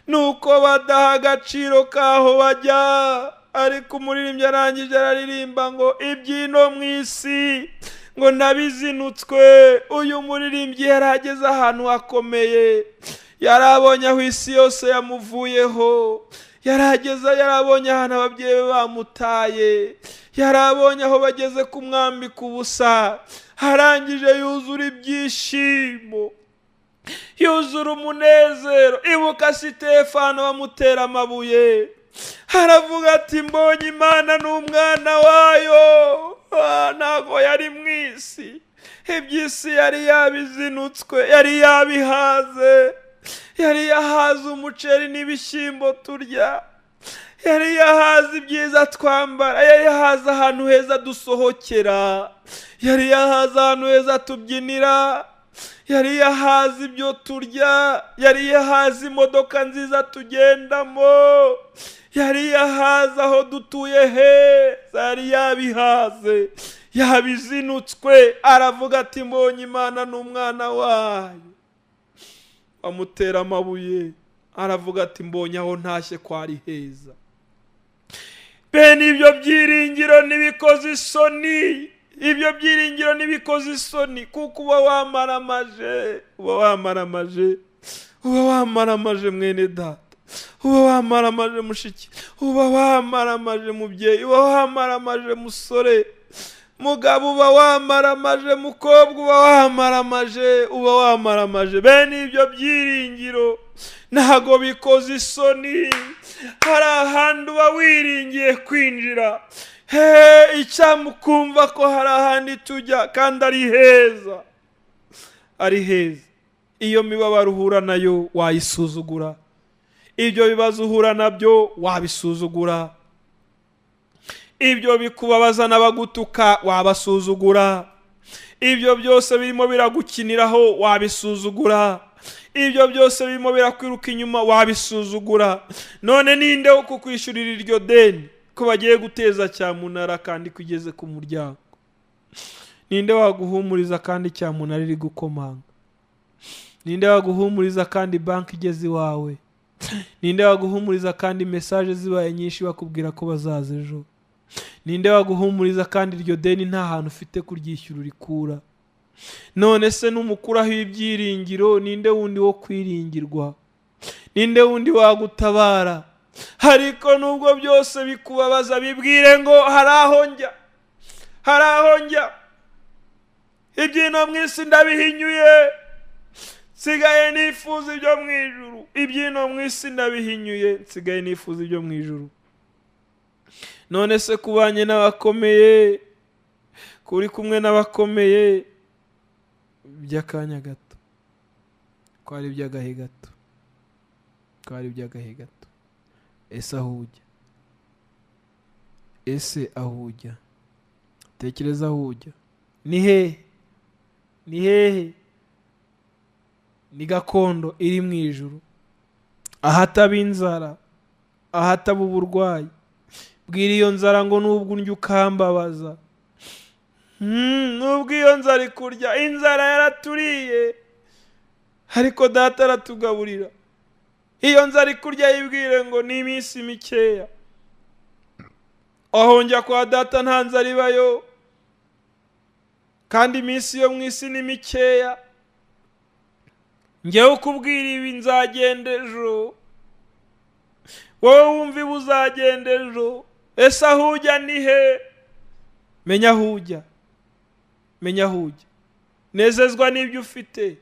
nuko badaha agaciro kaho bajya. Ariko umuririmbyi arangije araririmba ngo ibyino mu isi ngo nabizinutswe. Uyu muririmbyi yarageze ahantu hakomeye, yarabonye aho isi yose yamuvuyeho, yarageze, yarabonye ahantu ababyeyi be bamutaye, yarabonye aho bageze kumwambika ubusa. Arangije yuzura ibyishimo, yuzura umunezero. Ibuka Sitefano bamutera amabuye, aravuga ati mbonye Imana n'umwana wayo. Ntabwo yari mu isi, iby'isi yari yabizinutswe, yari yabihaze, yari yahaze umuceri n'ibishyimbo turya, yari yahaze ibyiza twambara, yari yahaze ahantu heza dusohokera, yari yahaze ahantu heza tubyinira, yari yahaze ibyo turya, yari yahaze imodoka nziza tugendamo, yari yahaze aho dutuye heza, yari yabihaze, yabizinutswe. Aravuga ati mbonye Imana n'umwana wayo. Bamutera amabuye, aravuga ati mbonye aho ntashye ko ari heza. Bene ibyo byiringiro ntibikoze isoni, ibyo byiringiro ntibikoze isoni, kuko uba wamaramaje, uba wamaramaje, uba wamaramaje mwene data, uba wamaramaje mushiki, uba wamaramaje mubyeyi, uba wamaramaje musore, mugabo, uba wamaramaje mukobwa, uba wamaramaje, uba wamaramaje. Bene ibyo byiringiro ntago bikoze isoni. Hari ahandi uba wiringiye kwinjira, icyamukumva ko hari ahandi tujya kandi ari heza, ari heza. Iyo mibabaro uhura nayo wayisuzugura, ibyo bibazo uhura nabyo wabisuzugura, ibyo bikubabaza n'abagutuka wabasuzugura, ibyo byose birimo biragukiniraho wabisuzugura, ibyo byose birimo birakwiruka inyuma wabisuzugura. None ninde wo kukwishyurira iryo deni ko bagiye guteza cyamunara kandi kugeze ku muryango? Ninde waguhumuriza kandi cyamunara iri gukomanga? Ninde waguhumuriza kandi banki igeze iwawe? Ninde waguhumuriza kandi message zibaye nyinshi bakubwira ko bazaza ejo? Ninde waguhumuriza kandi iryo deni nta hantu ufite kuryishyura urikura? None se numukuraho ibyiringiro, ninde wundi wo kwiringirwa? Ninde wundi wagutabara? Ariko nubwo byose bikubabaza, bibwire ngo hari aho njya, hari aho njya. Ibyino mu isi ndabihinyuye, nsigaye nifuza ibyo mu ijuru. Ibyino mu isi ndabihinyuye, nsigaye nifuza ibyo mu ijuru. None se kubanye n'abakomeye, kuri kumwe n'abakomeye by'akanya gato, ko ari iby'agahe gato, ko ari iby'agahe gato. Ese aho ujya, ese aho ujya, tekereza aho ujya ni hehe? Ni hehe? Ni gakondo iri mu ijuru, ahataba inzara, ahataba uburwayi. Bwira iyo nzara ngo nubwo undya ukambabaza, nubwo iyo nzara ikurya, inzara yaraturiye ariko data aratugaburira. Iyo nzara ikurya yibwire ngo ni iminsi mikeya, aho njya kwa data nta nzara ibayo, kandi iminsi yo mu isi ni mikeya. Njyewe ukubwira ibi nzagenda ejo, Wowe wumva iba uzagenda ejo, ese aho ujya ni he? Menya aho ujya, menya aho ujya. Nezezwa n'ibyo ufite,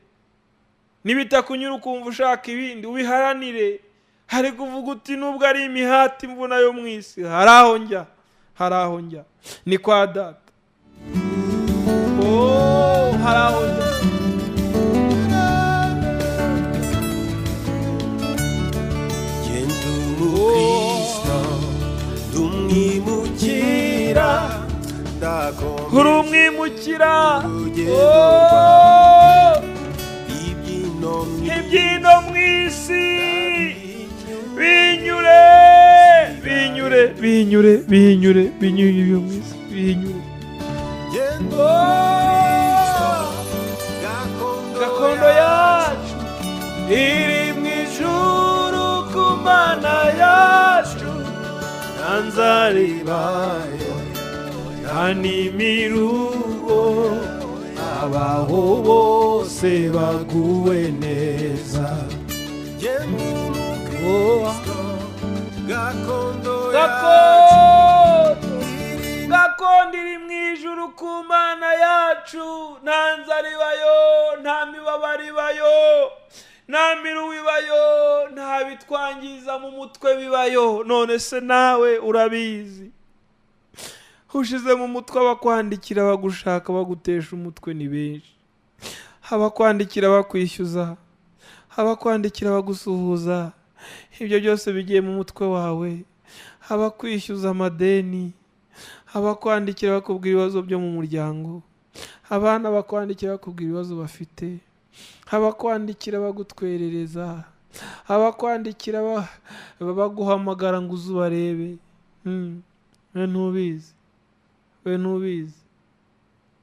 nibitakunyura ukumva ushaka ibindi ubiharanire. Hari kuvuga uti nubwo ari imihati imvuna yo mu isi, hari aho njya, hari aho njya, ni kwa data. Oh, hari aho njya. Genda umukristo ndumwimukira, uri umwimukira. Ibyino mu isi binyure, binyure, binyure, binyure, binyure, ibyo mu isi binyure. Gakondo yacu iri mu ijuru ku Mana yacu, nta nzara ibayo, nta n'imiruho, abaho bose baguwe neza. Gakondo iri mu ijuru ku Mana yacu, nta nzara ibayo, nta mibabaro ibayo, nta miruho ibayo, nta bitwangiza mu mutwe bibayo. None se nawe urabizi, ushize mu mutwe abakwandikira bagushaka bagutesha umutwe ni benshi. Abakwandikira bakwishyuza, abakwandikira bagusuhuza, ibyo byose bigiye mu mutwe wawe. Abakwishyuza amadeni, abakwandikira bakubwira ibibazo byo mu muryango, abana bakwandikira bakubwira ibibazo bafite, abakwandikira bagutwerereza, abakwandikira baguhamagara ngo uze ubarebe. We ntubizi, we ntubizi.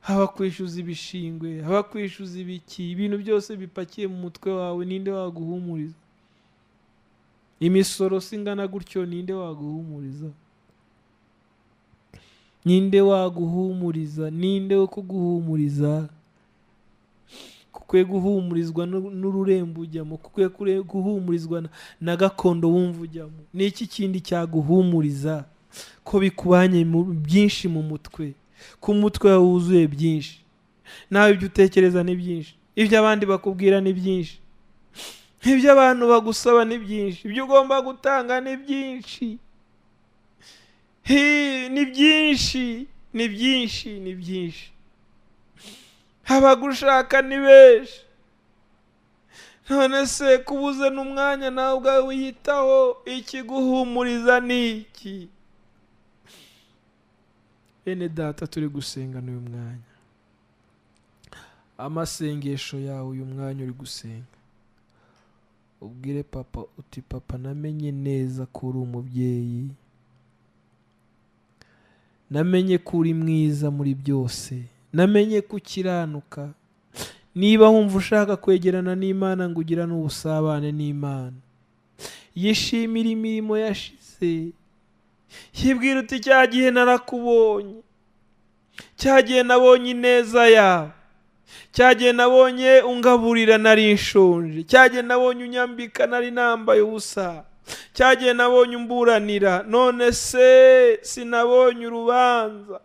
Abakwishyuza ibishingwe, abakwishyuza ibiki, ibintu byose bipakiye mu mutwe wawe, ninde waguhumuriza? Imisoro singana gutyo, ninde waguhumuriza? Ninde waguhumuriza? Ninde wo kuguhumuriza? Kukwiye guhumurizwa n'ururembo ujyamo, kukwiye guhumurizwa na gakondo wumva ujyamo. Ni iki kindi cyaguhumuriza ko bikubanye byinshi mu mutwe, ku mutwe wawe wuzuye byinshi, nawe ibyo utekereza ni byinshi, ibyo abandi bakubwira ni byinshi, ibyo abantu bagusaba ni byinshi, ibyo ugomba gutanga ni byinshi, ni byinshi, ni byinshi, ni byinshi. Abagushaka ni benshi. None se kubuze n'umwanya nawe ubwawe wiyitaho, ikiguhumuriza ni iki? Bene data, turi gusenga n'uyu mwanya. Amasengesho yawe uyu mwanya uri gusenga, ubwire papa uti papa, namenye neza ko uri umubyeyi, namenye ko uri mwiza muri byose, namenye ko ukiranuka. Niba wumva ushaka kwegerana n'Imana ngo ugirane ubusabane n'Imana, yishimira imirimo yashize, yibwira uti cya gihe narakubonye, cya gihe nabonye ineza yawe, cya gihe nabonye ungaburira nari nshonje, cya gihe nabonye unyambika nari nambaye ubusa, cya gihe nabonye umburanira, none se sinabonye urubanza.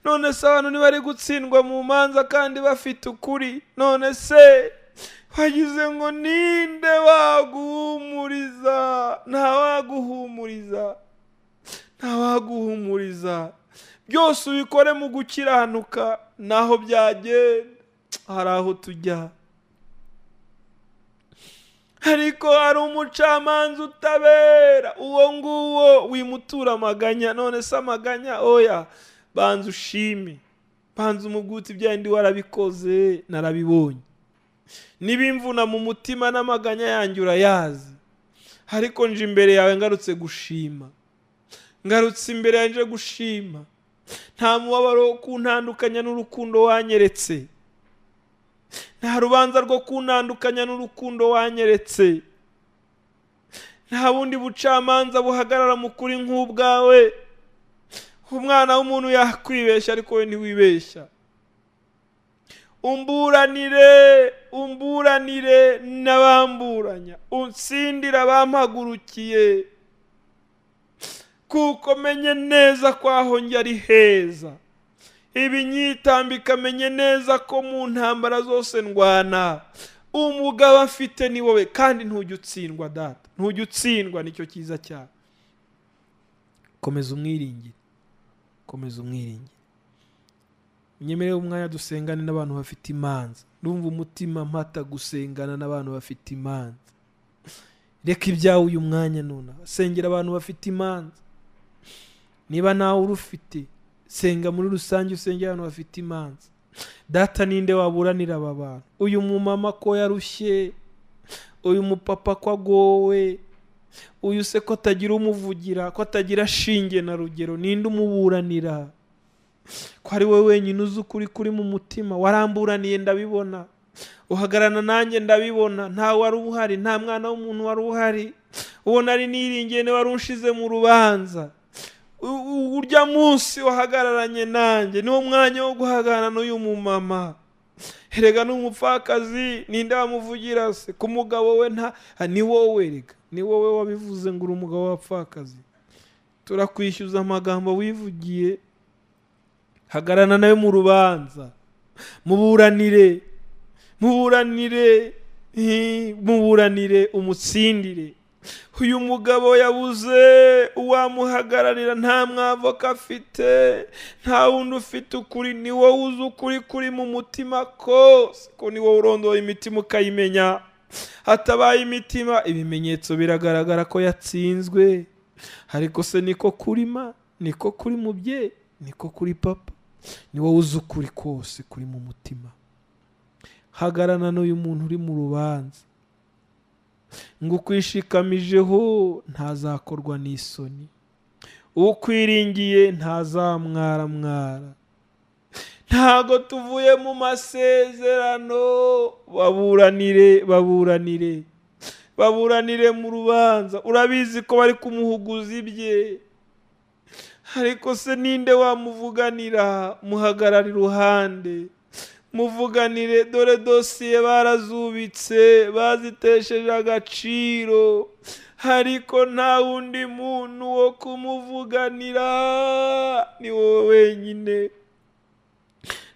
None se abantu ntibari gutsindwa mu manza kandi bafite ukuri? None se wagize ngo ninde waguhumuriza? Nta waguhumuriza, nta waguhumuriza. Byose ubikore mu gukiranuka, naho byagenda hari aho tujya. Ariko hari umucamanza utabera, uwo nguwo wimutura amaganya. None se amaganya? Oya, banza ushime, banza umuguti byandi warabikoze, narabibonye. Nibimvuna mu mutima n'amaganya yanjye urayazi, ariko nje imbere yawe ngarutse gushima, ngarutse imbere yanjye gushima. Nta mubabaro wo kuntandukanya n'urukundo wanyeretse, nta rubanza rwo kuntandukanya n'urukundo wanyeretse, nta bundi bucamanza buhagarara mu kuri nk'ubwawe. Umwana w'umuntu yakwibeshya ariko we ntiwibeshya. Umburanire, umburanire n'abamburanya, unsindira abampagurukiye. Kuko menye neza ko aho njya ari heza. Ibinyitambika menye neza ko mu ntambara zose ndwana umugabo afite ni wowe, kandi ntujya utsindwa data, ntujya utsindwa, nicyo cyiza cyawe. Komeza umwiringire, komeza umwiringire. Nyemerere umwanya dusengane n'abantu bafite imanza. Ndumva umutima mpata gusengana n'abantu bafite imanza. Reka ibyawe uyu mwanya none, sengera abantu bafite imanza. Niba nawe urufite, senga muri rusange, usengera abantu bafite imanza. Data, ninde waburanira aba bantu? Uyu mumama ko yarushye, uyu mupapa ko agowe, uyu se ko atagira umuvugira, ko atagira shinge na rugero, ninde umuburanira? Ko ari wowe wenyine uzi ukuri kuri mu mutima. Waramburaniye ndabibona, uhagararana nanjye ndabibona, nta wari uhari, nta mwana w'umuntu wari uhari, uwo nari niringiye ni wari unshize mu rubanza. Urya munsi wahagararanye nanjye, niwo mwanya wo guhagarara n'uyu mumama. Erega n'umupfakazi ninde wamuvugira se? Ku mugabo we nta, ni wowe, rega ni wowe wabivuze ngo uri umugabo w'abapfakazi. Turakwishyuza amagambo wivugiye. Hagararana nawe mu rubanza, muburanire, muburanire, muburanire, umutsindire. Uyu mugabo yabuze uwamuhagararira, nta mwavoka afite, nta wundi ufite ukuri, ni wowe uzi ukuri kuri mu mutima kose, ko ni wowe urondoye imitima ukayimenya. Hatabaye imitima, ibimenyetso biragaragara ko yatsinzwe. Ariko se niko kurima, niko kuri mubyeyi, niko kuri papa, ni wowe uzi ukuri kose kuri mu mutima. Hagarana n'uyu muntu uri mu rubanza, ngo ukwishikamijeho ntazakorwa n'isoni, ukwiringiye ntazamwaramwara. Ntago tuvuye mu masezerano, baburanire, baburanire, baburanire mu rubanza. Urabizi ko bari kumuhuguza ibye, ariko se ninde wamuvuganira? Muhagarara iruhande, muvuganire. Dore dosiye barazubitse, bazitesheje agaciro, ariko nta wundi muntu wo kumuvuganira, ni wowe wenyine.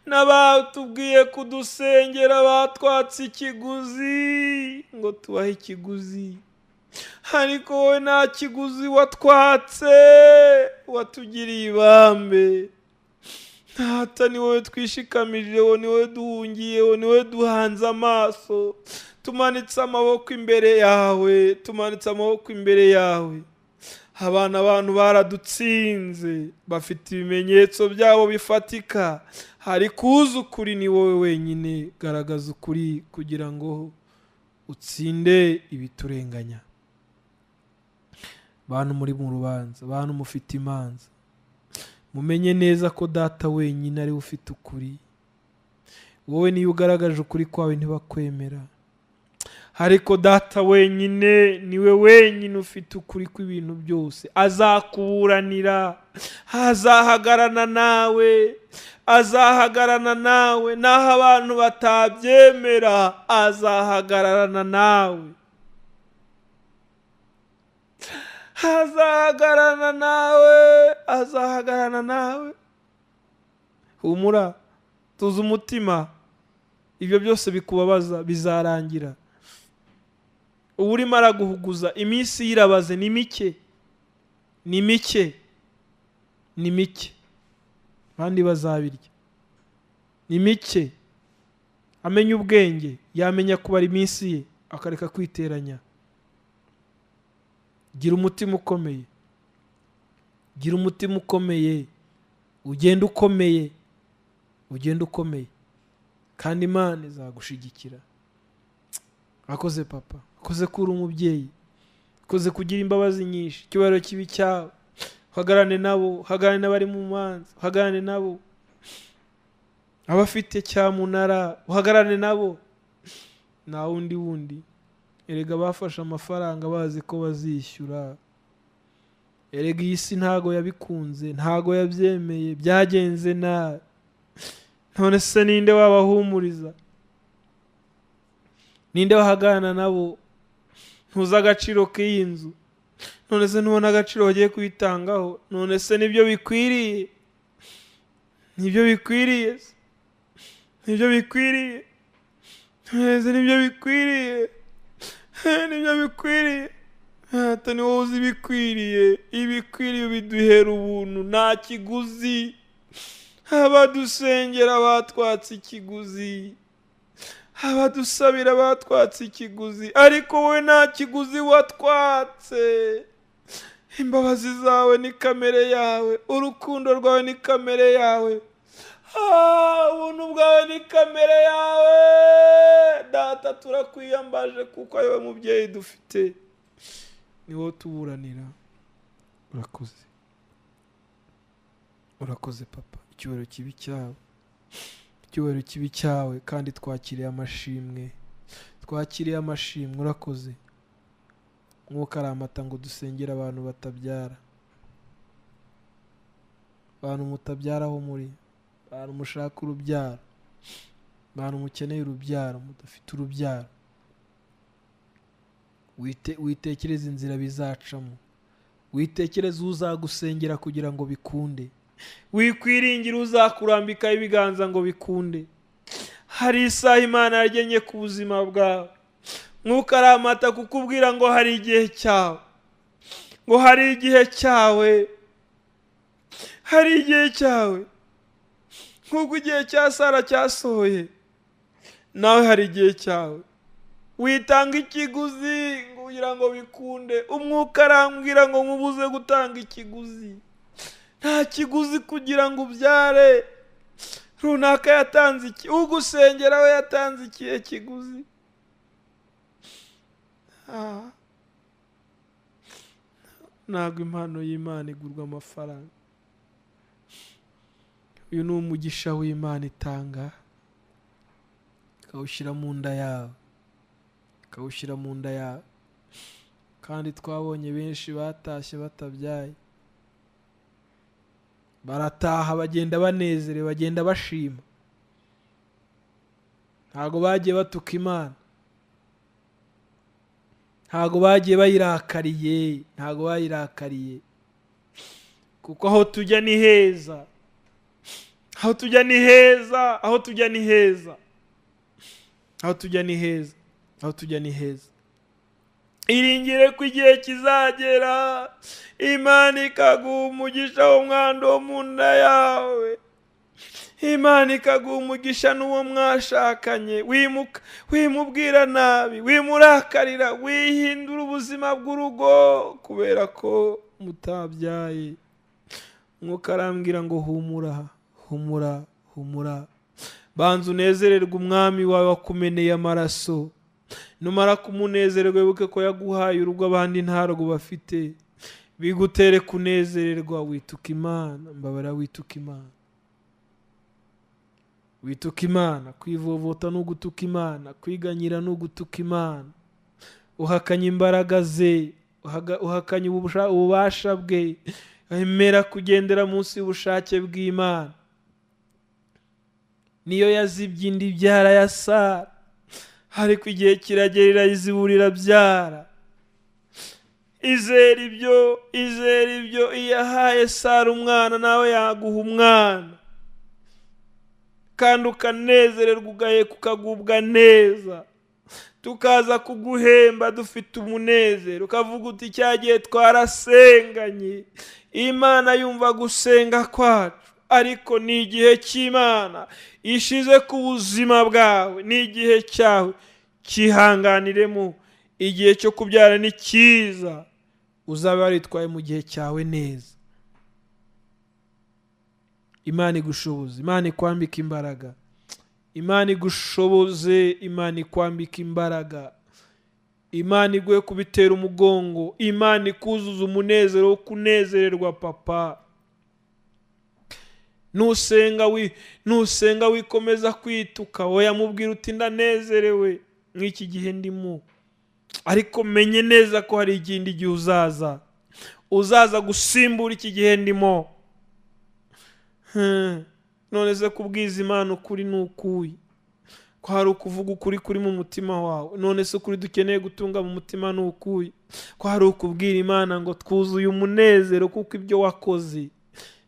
N'abatubwiye kudusengera batwatse ikiguzi ngo tubahe ikiguzi, ariko wowe nta kiguzi watwatse, watugiriye ibambe. Data, ni wowe twishikamijeho, ni wowe duhungiyeho, ni wowe duhanze amaso. Tumanitse amaboko imbere yawe, tumanitse amaboko imbere yawe. Abana abantu baradutsinze, bafite ibimenyetso byabo bifatika, ariko uzi ukuri ni wowe wenyine. Garagaza ukuri kugira ngo utsinde ibiturenganya. Bantu muri mu rubanza, bantu mufite imanza, mumenye neza ko data wenyine ari ufite ukuri. Wowe niyo ugaragaje ukuri kwawe ntibakwemera, ariko data wenyine niwe wenyine ufite ukuri kw'ibintu byose. Azakuburanira, azahagarana nawe, azahagarana nawe. Naho abantu batabyemera, azahagararana nawe, azahagarana nawe, azahagarana nawe. Humura, tuza umutima, ibyo byose bikubabaza bizarangira. Ubu urimo araguhuguza, iminsi yirabaze, ni mike, ni mike, ni mike, abandi bazabirya, ni mike. Amenya ubwenge, yamenya kubara iminsi ye, akareka kwiteranya. Gira umutima ukomeye, gira umutima ukomeye, ugenda ukomeye, ugenda ukomeye, kandi Imana izagushigikira. Akoze papa, akoze kuri umubyeyi, akoze kugira imbabazi nyinshi, icyubahiro kibi cyawe. Hagarane nabo, hagarane n'abari mu manza, hagarane nabo abafite cyamunara, uhagarane nabo. Nta wundi wundi. Erega bafashe amafaranga bazi ko bazishyura. Erega iyi si ntago yabikunze, ntago yabyemeye, byagenze nabi. None se ninde wabahumuriza? Ninde wahagarana nabo? Ntuzi agaciro k'iyi nzu, None se ntubona agaciro bagiye kubitangaho? None se nibyo bikwiriye? Nibyo bikwiriye? Nibyo bikwiriye? None nibyo bikwiriye? Nibyo bikwiriye? Ati ni wowe uzi ibikwiriye. Ibikwiriye biduhera ubuntu, nta kiguzi. Abadusengera batwatse ikiguzi, abadusabira batwatse ikiguzi, ariko wowe nta kiguzi watwatse. Imbabazi zawe ni kamere yawe, urukundo rwawe ni kamere yawe, ubuntu bwawe ni kamere yawe. Data, turakwiyambaje kuko ari wowe mubyeyi dufite, ni wowe tuburanira. Urakoze, urakoze papa. Icyubahiro kibi cyawe, icyubahiro kibi cyawe, kandi twakiriye amashimwe, twakiriye amashimwe. Urakoze. Mwuka aramata ngo dusengere abantu batabyara, abantu mutabyara aho muri, abantu mushaka urubyaro, abantu mukeneye urubyaro, mudafite urubyaro. Witekereze inzira bizacamo, witekereze uzagusengera kugira ngo bikunde, wikwiringira uzakurambikaho ibiganza ngo bikunde. Hari isaha Imana yagennye ku buzima bwawe. Mwuka aramata kukubwira ngo hari igihe cyawe, ngo hari igihe cyawe, hari igihe cyawe. Nk'uko igihe cya Sara cyasohoye, nawe hari igihe cyawe. Witanga ikiguzi kugira ngo bikunde. Umwuka arambwira ngo nkubuze gutanga ikiguzi. Nta kiguzi kugira ngo ubyare. Runaka yatanze iki? Ugusengera we yatanze ikihe kiguzi? Ntabwo impano y'Imana igurwa amafaranga. Uyu ni umugisha w'Imana itanga, ikawushyira mu nda yawe, ikawushyira mu nda yawe. Kandi twabonye benshi batashye batabyaye, barataha bagenda banezerewe, bagenda bashima. Ntabwo bagiye batuka Imana, ntabwo bagiye bayirakariye, ntabwo bayirakariye, kuko aho tujya ni heza, aho tujya ni heza, aho tujya ni heza, aho tujya ni heza, aho tujya ni heza. Iringire ko igihe kizagera Imana ikaguha umugisha w'umwana wo mu nda yawe, Imana ikaguha umugisha n'uwo mwashakanye. Wimubwira nabi, wimurakarira, wihindura ubuzima bw'urugo kubera ko mutabyaye. Mwuka arambwira ngo humura, humura, humura, banza unezererwe umwami wawe wakumeneye amaraso. Numara kumunezererwa wibuke ko yaguhaye urugo abandi ntarwo bafite, bigutere kunezererwa. Wituka Imana, mbabara, wituka Imana, wituka Imana. Kwivovota no gutuka Imana, kwiganyira no gutuka Imana. Uhakanye imbaraga ze, uhakanye ububasha bwe. Emera kugendera munsi y'ubushake bw'Imana. Niyo yazibye indi ibyara ya Sara, ariko igihe kiragera irayiziburira byara. Izera ibyo, izera ibyo. Iyo ahaye Sara umwana, nawe yaguha umwana, kandi ukanezererwa, ugaheka, ukagubwa neza. Tukaza kuguhemba dufite umunezero, ukavuga uti cya gihe twarasenganye, Imana yumva gusenga kwacu. Ariko ni igihe cy'Imana ishize ku buzima bwawe, ni igihe cyawe, cyihanganiremo. Igihe cyo kubyara ni cyiza, uzaba waritwaye mu gihe cyawe neza. Imana igushoboze, Imana ikwambika imbaraga, Imana igushoboze, Imana ikwambika imbaraga, Imana iguhe kubitera umugongo, Imana ikuzuza umunezero wo kunezererwa papa. Nusenga wikomeza kwituka, oya mubwira uti ndanezerewe nk'iki gihe ndimo, ariko menye neza ko hari ikindi gihe uzaza, uzaza gusimbura iki gihe ndimo. None se kubwiza Imana ukuri ni ukuye? Kwari ukuvuga ukuri kuri mu mutima wawe. None se ukuri dukeneye gutunga mu mutima ni ukuye? Kwari ukubwira Imana ngo twuzuye umunezero kuko ibyo wakoze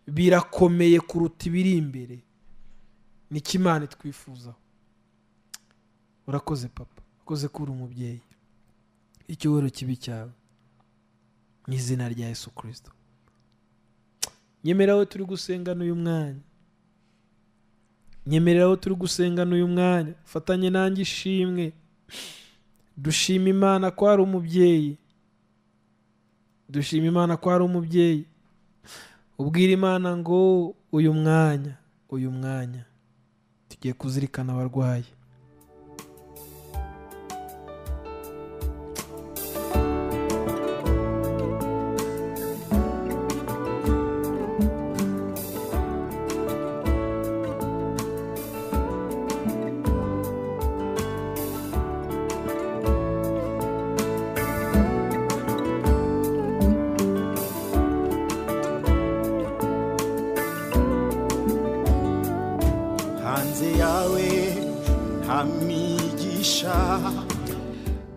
birakomeye kuruta ibiri imbere. Niki Imana itwifuzaho? Urakoze papa, urakoze ko uri umubyeyi. Icyubahiro kibi cyawe mu izina rya Yesu Kristo. Nyemerera turi gusenga n'uyu mwanya, nyemerera turi gusenga n'uyu mwanya, fatanye nanjye ishimwe. Dushima Imana ko ari umubyeyi, dushima Imana ko ari umubyeyi. Ubwira Imana ngo uyu mwanya, uyu mwanya tugiye kuzirikana abarwayi.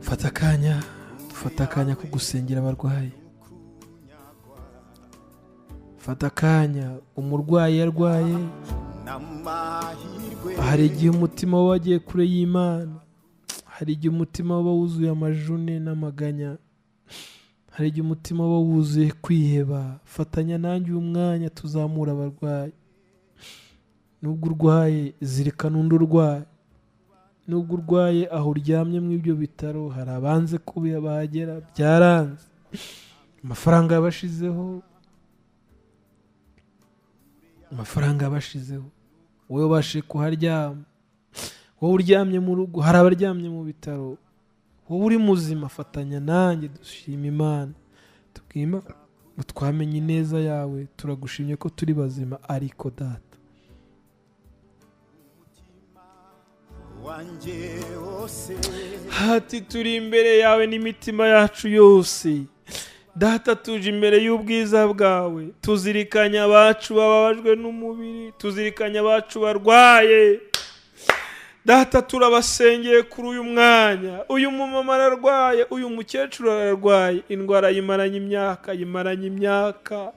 Fata akanya, fata akanya ko gusengera abarwayi. Fata akanya, umurwayi yarwaye, hari igihe umutima we wagiye kure y'Imana, hari igihe umutima we wuzuye amajune n'amaganya, hari igihe umutima we wuzuye kwiheba. Fatanya nanjye uyu mwanya tuzamura abarwayi. Nubwo urwaye, zirikana undi urwaye. Nubwo urwaye aho uryamye mu ibyo bitaro, hari abanze kuba bahagera byaranze, amafaranga yabashizeho, amafaranga yabashizeho, wowe ubashe kuharyama, wowe uryamye mu rugo, hari abaryamye mu bitaro, wowe uri muzima, fatanya nanjye dushima Imana, tubwima twamenye ineza yawe, turagushimye ko turi bazima, ariko data hati turi imbere yawe n'imitima yacu yose. Data, tuje imbere y'ubwiza bwawe, tuzirikanya abacu bababajwe n'umubiri, tuzirikanya abacu barwaye. Data, turabasengeye kuri uyu mwanya. Uyu mumama ararwaye, uyu mukecuru ararwaye, indwara yimaranye imyaka, yimaranye imyaka.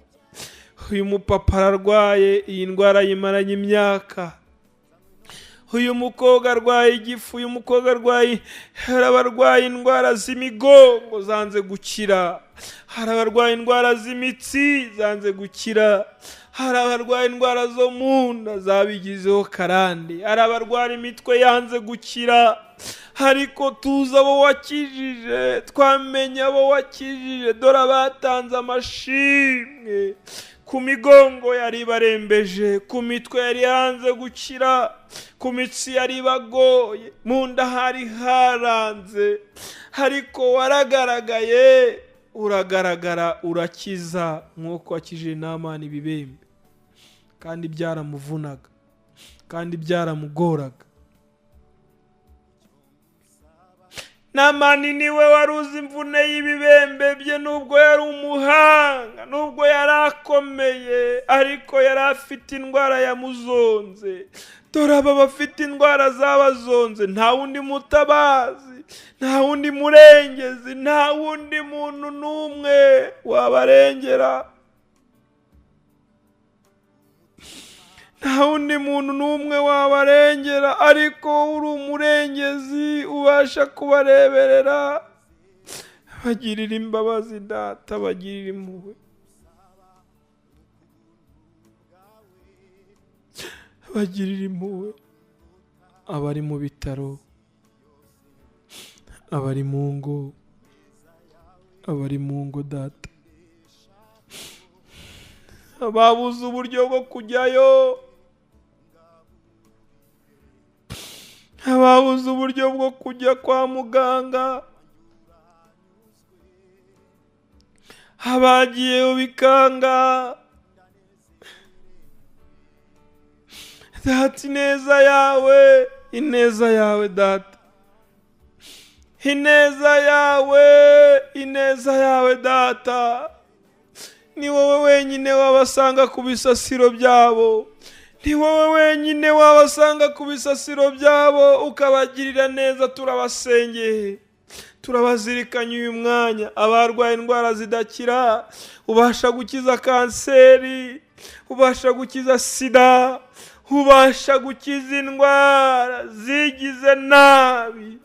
Uyu mupapa ararwaye, iyi ndwara yimaranye imyaka. Uyu mukobwa arwaye igifu, uyu mukobwa arwaye, hari abarwaye indwara z'imigongo zanze gukira, hari abarwaye indwara z'imitsi zanze gukira, hari abarwaye indwara zo mu nda zabigizeho karande, hari abarwara imitwe yanze gukira. Ariko tuzi abo wakijije, twamenye abo wakijije, dore abatanze amashimwe ku migongo yari barembeje, ku mitwe yari yanze gukira, ku mitsi yari bagoye, mu nda hari haranze, ariko waragaragaye, uragaragara, urakiza nk'uko wakijije Namani ibibembe. Kandi byaramuvunaga, kandi byaramugoraga. Namani niwe wari uzi imvune y'ibibembe bye, nubwo yari umuhanga, nubwo yari akomeye, ariko yari afite indwara yamuzonze. Dore aba bafite indwara zabazonze, nta wundi mutabazi, nta wundi murengezi, nta wundi muntu n'umwe wabarengera, nta wundi muntu n'umwe wabarengera, ariko uri umurengezi ubasha kubareberera. Bagirira imbabazi data, bagirira impuhwe, bagirira impuhwe abari mu bitaro, abari mu ngo, abari mu ngo data, babuze uburyo bwo kujyayo, ababuze uburyo bwo kujya kwa muganga, abagiyeyo bikanga. Data, ineza yawe, ineza yawe data, ineza yawe, ineza yawe data, ni wowe wenyine wabasanga ku bisasiro byabo, Ni wowe wenyine wabasanga ku bisasiro byabo ukabagirira neza. Turabasengeye, turabazirikanye uyu mwanya. Abarwaye indwara zidakira, ubasha gukiza kanseri, ubasha gukiza sida, ubasha gukiza indwara zigize nabi,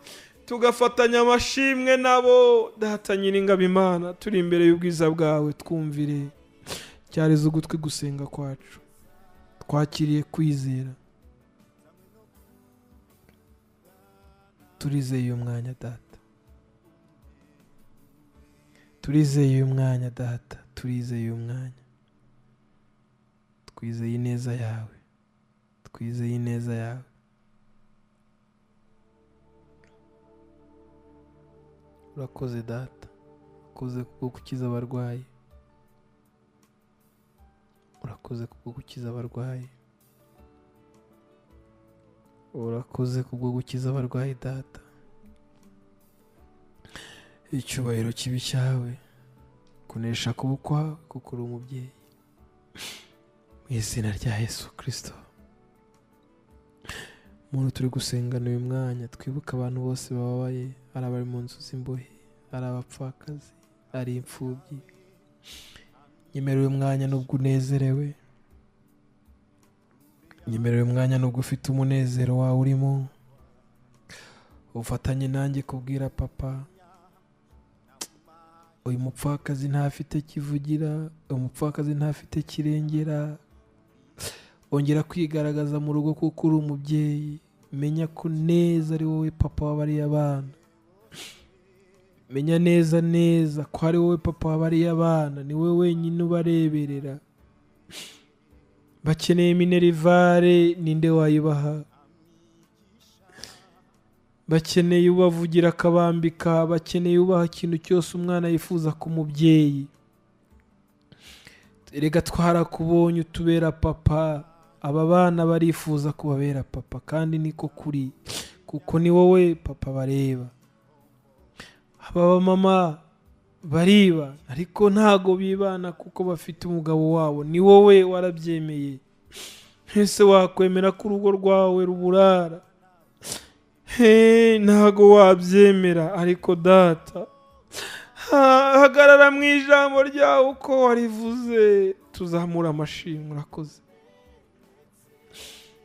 tugafatanya amashimwe nabo. Data Nyiringabo Imana, turi imbere y'ubwiza bwawe, twumvire cyareze ugutwi gusenga kwacu, twakiriye kwizera, turizeye uyu mwanya Data, turizeye uyu mwanya Data, turizeye uyu mwanya, twizeye ineza yawe, twizeye ineza yawe. Urakoze Data, urakoze kubwo gukiza abarwayi, urakoze kubwo gukiza abarwayi, urakoze kubwo gukiza abarwayi Data. Icyubahiro kibi cyawe, kunesha kuba ukwawe, kuko uri umubyeyi. Mu izina rya Yesu Kristo. Umuntu turi gusengana uyu mwanya, twibuke abantu bose bababaye, ari abari mu nzu z'imbohe, ari abapfakazi, ari imfubyi. Nyemera uyu mwanya nubwo unezerewe, nyemera uyu mwanya nubwo ufite umunezero wawe urimo, ufatanye nanjye kubwira papa, uyu mupfakazi ntafite kivugira, uyu mupfakazi ntafite kirengera. Ongera kwigaragaza mu rugo kuko uri umubyeyi. Menya ko neza ari wowe papa w'abariya bana, menya neza neza ko ari wowe papa w'abariya bana, ni wowe wenyine ubareberera. Bakeneye minerivare, ninde wayibaha? Bakeneye ubavugira akabambika, bakeneye ubaha ikintu cyose umwana yifuza ku mubyeyi. Erega twarakubonye utubera papa, aba bana barifuza kubabera papa, kandi niko kuri, kuko ni wowe papa bareba. Aba mama bariba ariko ntago bibana kuko bafite umugabo wabo, ni wowe warabyemeye. Ese wakwemera ko urugo rwawe ruburara? Ntago wabyemera. Ariko Data, hagarara mu ijambo ryawe uko warivuze, tuzamura amashimwe. Urakoze.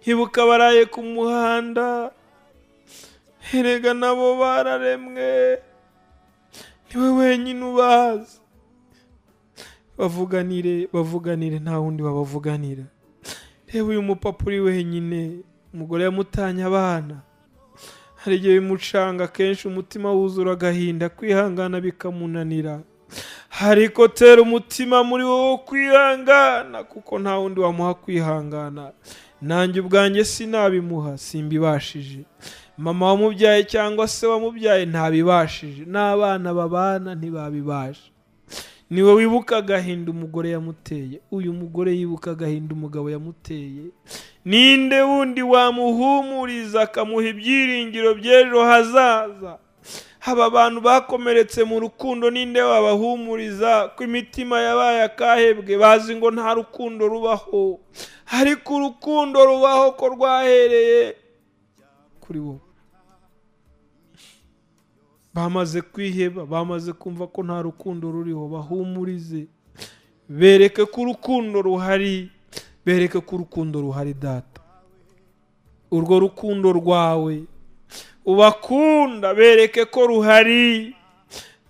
Ibuka baraye ku muhanda, erega nabo bararemwe, niwe wenyine ubazi. Bavuganire, bavuganire, nta wundi babavuganira. Reba uyu mupapa uri wenyine, umugore yamutanye abana, hari igihe bimucanga kenshi, umutima wuzura agahinda, kwihangana bikamunanira. Ariko tera umutima muri wowe kwihangana, kuko nta wundi wamuha kwihangana. Nanjye ubwanjye sinabimuha, simbibashije. Mama wamubyaye cyangwa se wamubyaye ntabibashije, n'abana babana ntibabibasha. Niwe wibuka agahinda umugore yamuteye, uyu mugore yibuka agahinda umugabo yamuteye. Ninde wundi wamuhumuriza akamuha ibyiringiro by'ejo hazaza? Aba bantu bakomeretse mu rukundo, ninde wabahumuriza ko imitima yabaye akahebwe, bazi ngo nta rukundo rubaho? Ariko urukundo rubaho ko rwahereye kuri wowe. Bamaze kwiheba, bamaze kumva ko nta rukundo ruriho, bahumurize, bereke ko urukundo ruhari, bereke ko urukundo ruhari Data. Urwo rukundo rwawe ubakunda, bereke ko ruhari,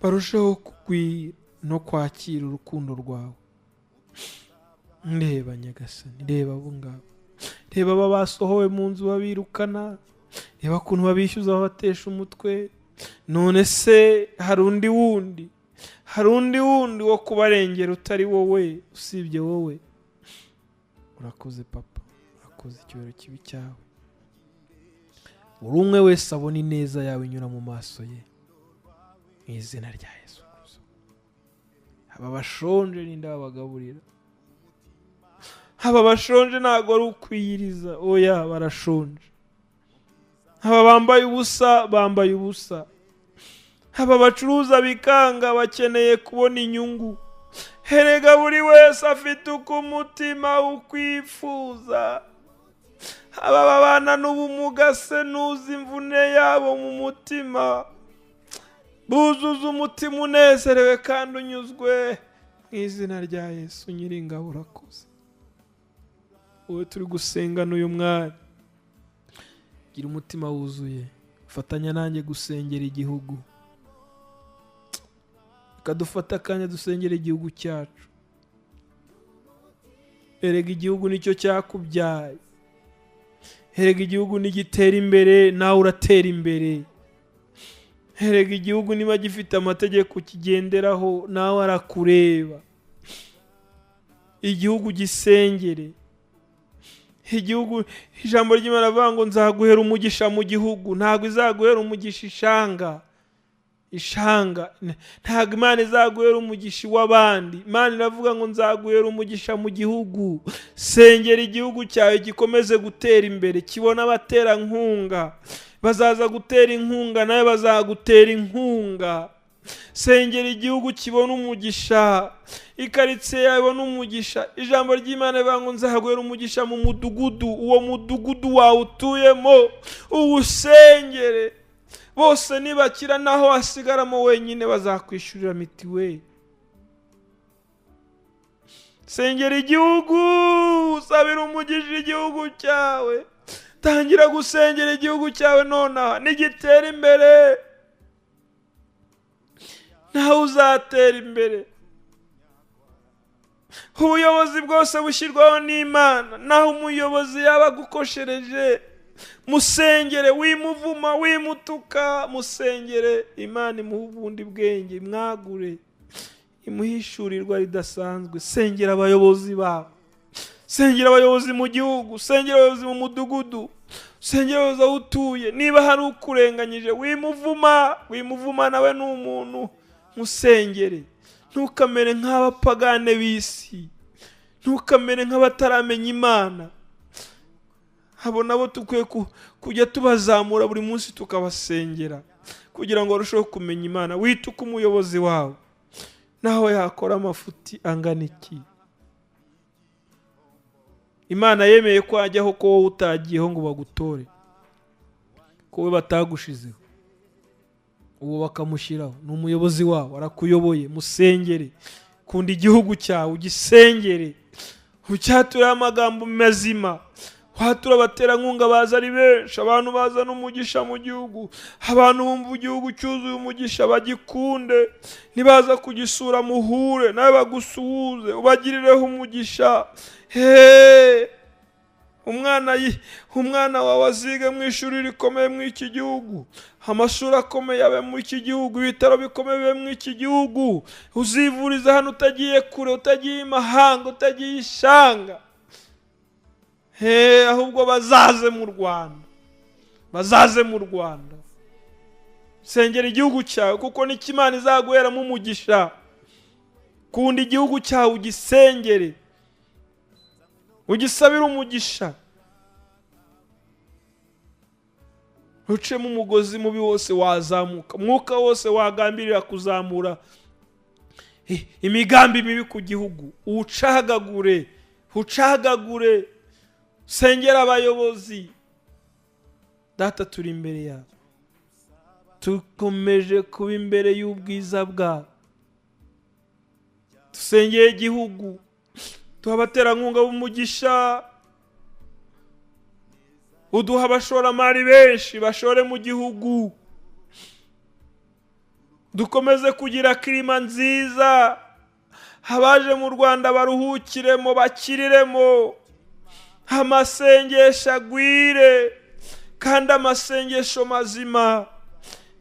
barusheho kugwira no kwakira urukundo rwawe. Ndeba Nyagasani, reba abo ngabo, reba aba basohowe mu nzu babirukana, reba ukuntu babishyuza babatesha umutwe. None se hari undi wundi, hari undi wundi wo kubarengera utari wowe, usibye wowe? Urakoze papa, urakoze, icyubahiro kibi cyawe. Buri umwe wese abona ineza yawe inyura mu maso ye, mu izina rya Yesu Kristo. Aba bashonje ninde babagaburira? Aba bashonje ntago ari ukwiyiriza, oya barashonje. Aba bambaye ubusa, bambaye ubusa. Aba bacuruza bikanga, bakeneye kubona inyungu. Erega buri wese afite uko umutima ukwifuza. Aba babana n'ubumuga se ntuzi imvune yabo mu mutima, buzuza umutima unezerewe kandi unyuzwe mu izina rya Yesu Nyiringabo urakoze. Wowe turi gusenga n'uyu mwanya, gira umutima wuzuye, fatanya nanjye gusengera igihugu. Reka dufate akanya dusengere igihugu cyacu. Erega igihugu nicyo cyakubyaye, erega igihugu nigitera imbere nawe uratera imbere, erega igihugu niba gifite amategeko kigenderaho nawe arakureba. Igihugu gisengere. Igihugu, ijambo ry'Imana rivuga ngo nzaguhera umugisha mu gihugu. Ntabwo izaguhera umugisha ishanga, ishanga ntabwo Imana izaguhera umugisha w'abandi. Imana iravuga ngo nzaguhera umugisha mu gihugu. Sengera igihugu cyawe gikomeze gutera imbere, kibona abaterankunga bazaza gutera inkunga, nawe bazagutera inkunga. Sengera igihugu kibona umugisha, ikaritsiye yawe ibona umugisha. Ijambo ry'Imana rivuga ngo nzaguhera umugisha mu mudugudu, uwo mudugudu wawe utuyemo uwusengere. Bose nibakira naho wasigaramo wenyine bazakwishyurira mitiweli. Sengera igihugu, sabira umugisha igihugu cyawe. Tangira gusengera igihugu cyawe nonaha, nigitera imbere nawe uzatera imbere. Ubuyobozi bwose bushyirwaho n'Imana, naho umuyobozi yaba agukoshereje musengere, wimuvuma, wimutuka, musengere. Imana imuhe ubundi bwenge, imwagure, imuhishurirwa ridasanzwe. Sengera abayobozi bawe, sengera abayobozi mu gihugu, sengera abayobozi mu mudugudu, sengera abayobozi aho utuye. Niba hari ukurenganyije wimuvuma, wimuvuma, nawe ni umuntu, musengere. Ntukamere nk'abapagane b'isi, ntukamere nk'abataramenya Imana. Abo nabo dukwiye kujya tubazamura buri munsi tukabasengera kugira ngo barusheho kumenya Imana. Wituke umuyobozi wawe naho yakora amafuti angana iki. Imana yemeye ko ajyaho ko wowe utagiyeho ngo bagutore, ko we batagushizeho, uwo bakamushyiraho. Ni umuyobozi wawe, arakuyoboye, musengere. Kunda igihugu cyawe, ugisengere, ucyatureho amagambo mazima. Watura abaterankunga baza ari benshi, abantu bazana umugisha mu gihugu, abantu bumva igihugu cyuzuye umugisha bagikunde. Nibaza kugisura muhure nawe bagusuhuze, ubagirireho umugisha. He, umwana wawe azige mu ishuri rikomeye mu iki gihugu, amashuri akomeye abe mu iki gihugu, ibitaro bikomeye bibe mu iki gihugu. Uzivuriza hano utagiye kure, utagiye imahanga, utagiye ishanga. He, ahubwo bazaze mu Rwanda, bazaze mu Rwanda. Sengera igihugu cyawe kuko nicyo Imana izaguheramo umugisha. Kunda igihugu cyawe, ugisengere, ugisabire umugisha. Ucemo umugozi mubi wose wazamuka, umwuka wose wagambirira kuzamura imigambi mibi ku gihugu, ucagagure, ucagagure. Sengera abayobozi. Data, turi imbere yawe, tukomeje kuba imbere y'ubwiza bwawe. Dusengeye igihugu, duha abaterankunga b'umugisha, uduha abashoramari benshi bashore mu gihugu. Dukomeze kugira kirima nziza, abaje mu Rwanda baruhukiremo, bakiriremo. Amasengesho agwire kandi amasengesho mazima,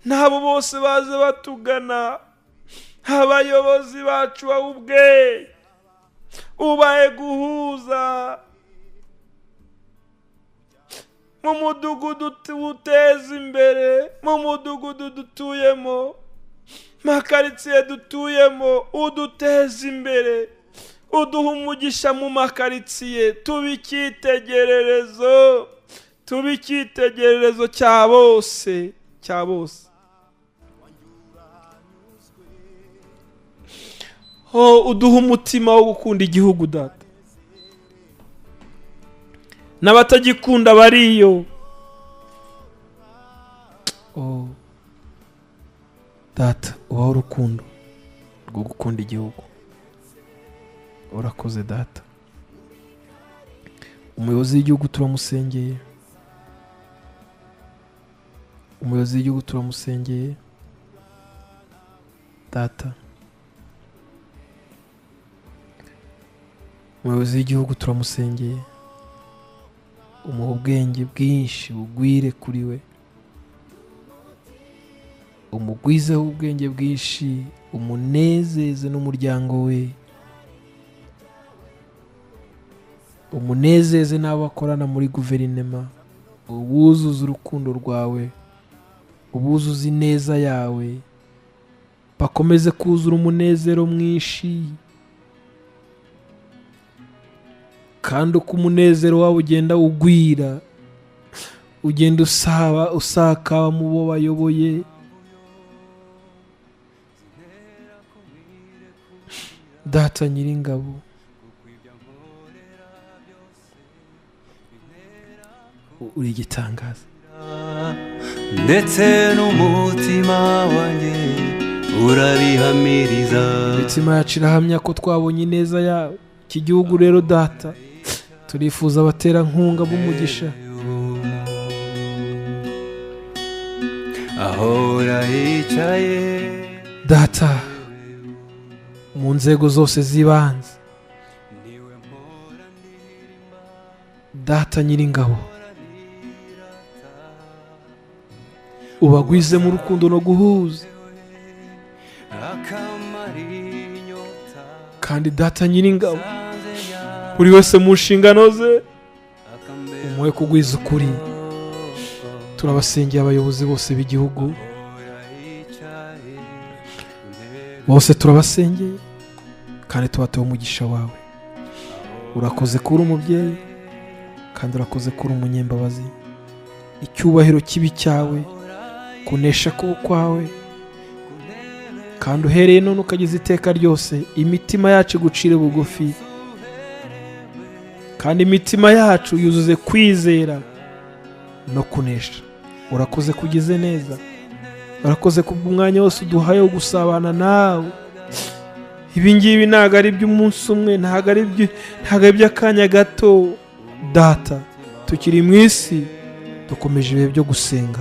n'abo bose baze batugana. Abayobozi bacu bawe ubwenge, ubahe guhuza mu mudugudu tuwuteze imbere, mu mudugudu dutuyemo, makaritsiye dutuyemo, uduteze imbere, uduha umugisha mu makaritsiye, tuba icyitegererezo, tuba icyitegererezo cya bose, cya bose. Uduha umutima wo gukunda igihugu Data. N'abatagikunda bariyo. Oh Data, ubaho urukundo rwo gukunda igihugu. Urakoze Data. Umuyobozi w'igihugu turamusengeye. Umuyobozi w'igihugu turamusengeye. Data, umuyobozi w'igihugu turamusengeye. Umuha ubwenge bwinshi bugwire kuri we. Umugwizeho ubwenge bwinshi, umunezeze n'umuryango we. Umunezeze n'abo akorana muri guverinema. Ubuzuze urukundo rwawe, ubuzuze ineza yawe, bakomeze kuzura umunezero mwinshi. Kandi uko umunezero wawe ugenda ugwira, ugenda usaba usakaba mu bo bayoboye. Data nyiringabo, uri igitangaza. Ndetse n'umutima wanjye urabihamiriza. Imitima yacu irahamya ko twabonye ineza yawe. Iki gihugu rero Data, turifuza abaterankunga b'umugisha. Ahora yicaye Data mu nzego zose z'ibanze. Data nyiringabo, ubagwize mu rukundo no guhuza. Kandi Data nyiringabo, buri wese mu nshingano ze umuhe kugwiza ukuri. Turabasengeye abayobozi bose b'igihugu, bose turabasengeye kandi tubatuye umugisha wawe. Urakoze kuri umubyeyi, kandi urakoze kuri umunyembabazi. Icyubahiro kibi cyawe, kunesha kuba kwawe, kandi uhereye none ukageza iteka ryose. Imitima yacu igucire bugufi, kandi imitima yacu yuzuze kwizera no kunesha. Urakoze kugize neza, urakoze kubw'umwanya wose uduhaye wo gusabana nawe. Ibi ngibi ntabwo ari iby'umunsi umwe, ntabwo ari iby'akanya gato. Data, tukiri mu isi dukomeje ibihe byo gusenga,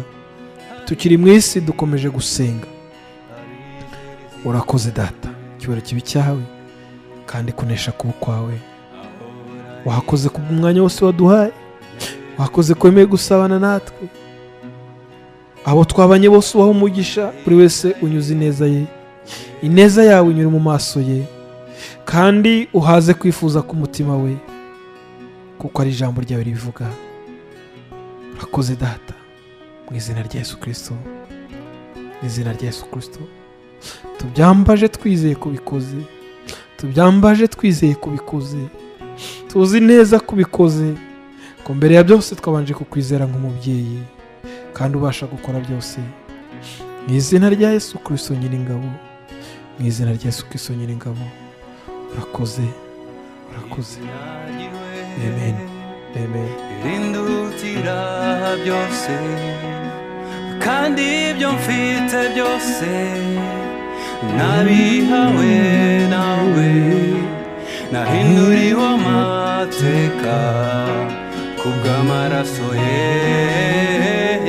tukiri mu isi dukomeje gusenga. Urakoze Data, icyubahiro kibi cyawe kandi kunesha kuba kwawe. Wakoze kubw'umwanya wose waduhaye, wakoze kwemeye gusabana natwe. Abo twabanye bose ubaho umugisha, buri wese unyuze ineza ye. Ineza yawe inyura mu maso ye, kandi uhaze kwifuza k'umutima we, kuko ari ijambo ryawe ribivuga. Urakoze Data, mu izina rya Yesu Kristo, mu izina rya Yesu Kristo. Tubyambaje twizeye kubikoze, tubyambaje twizeye kubikoze, tuzi neza kubikoze, ko mbere ya byose twabanje kukwizera nk'umubyeyi kandi ubasha gukora byose. Mu izina rya Yesu Kristo nyiringabo, mu izina rya Yesu Kristo nyiringabo. Urakoze, urakoze. Amen, amen. Rindutira byose, kandi ibyo mfite byose nabihawe nawe. Nahinduriwe amateka kubw'amaraso ye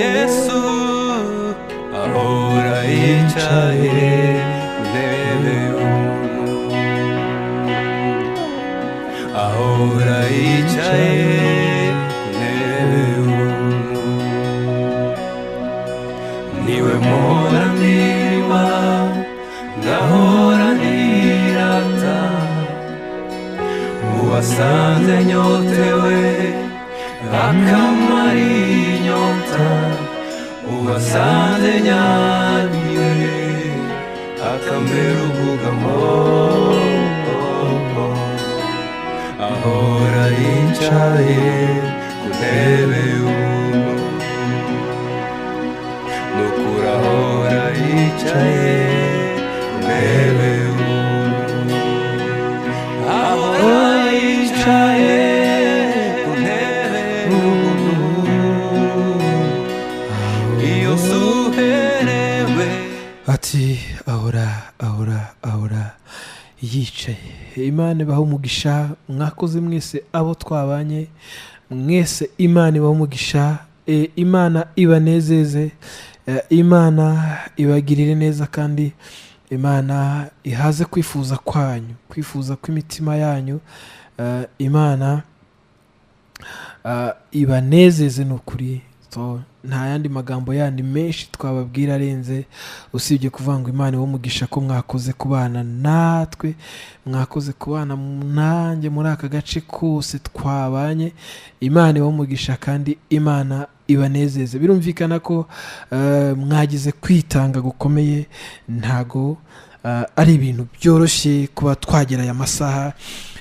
Yesu. Ahora yicaye ku ntebe y'ubuntu, ahora yicaye ku ntebe y'ubuntu. Niwe mpora ndirima, ngahora nirata, uwasanze nyotewe akamara inyota, uwasanze nyanyiwe akambera ubugamo. Ahora yicaye ku ntebe y'ubuntu, nukuri ahora yicaye ku ntebe y'ubuntu. Ahora yicaye ku ntebe ahora ahora yicaye. Imana ibahe umugisha, mwakoze mwese abo twabanye mwese, Imana ibahe umugisha, Imana ibanezeze, Imana ibagirire neza, kandi Imana ihaze kwifuza kwanyu, kwifuza kw'imitima yanyu. Imana ibanezeze ni ukuri. So, nta yandi magambo yandi menshi twababwira arenze usibye kuvuga ngo Imana ibahe umugisha ko mwakoze kubana natwe, mwakoze kubana nanjye muri aka gace kose twabanye. Imana ibahe umugisha kandi Imana ibanezeze. Birumvikana ko mwagize kwitanga gukomeye, ntago ari ibintu byoroshye kuba twagera aya masaha,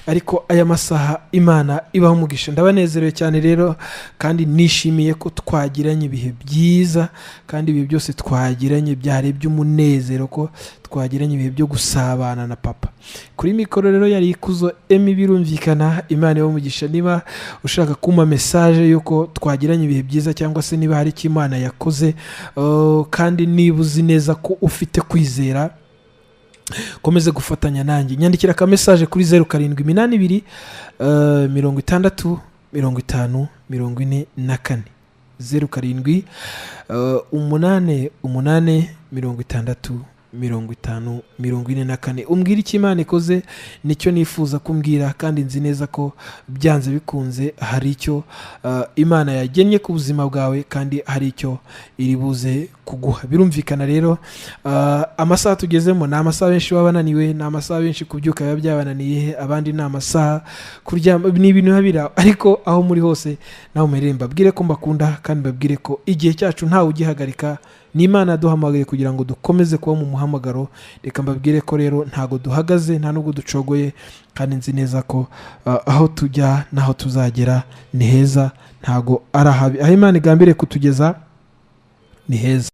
ariko aya masaha Imana ibaha umugisha. Ndabanezerewe cyane rero, kandi nishimiye ko twagiranye ibihe byiza, kandi ibihe byose twagiranye byari iby'umunezero, ko twagiranye ibihe byo gusabana na papa. Kuri mikoro rero yari Ikuzo Emmy, birumvikana. Imana ibahe umugisha. Niba ushaka kumpa message yuko twagiranye ibihe byiza, cyangwa se niba hari icyo Imana yakoze, kandi niba uzi neza ko ufite kwizera, komeze gufatanya nanjye. Nyandikira ka message kuri 0782 60 50 44, 07 8 8 60 50 44. Umbwire icyo Imana ikoze, nicyo nifuza kumbwira, kandi nzi neza ko byanze bikunze hari icyo Imana yagennye ku buzima bwawe, kandi hari icyo iri buze kuguha. Birumvikana rero, amasaha tugezemo ni amasaha benshi baba bananiwe, ni amasaha benshi kubyuka biba byabananiye, abandi ni amasaha kuryama, ni ibintu biba biri aho. Ariko aho muri hose naho muherereye, mbabwire ko mbakunda, kandi mbabwire ko igihe cyacu ntawe ugihagarika. Ni Imana yaduhamagaye kugira ngo dukomeze kuba mu muhamagaro. Reka mbabwire ko rero ntago duhagaze, nta nubwo ducogoye, kandi nzi neza ko aho tujya n'aho tuzagera ni heza, ntago ari ahabi. Aho Imana igambiriye kutugeza ni heza.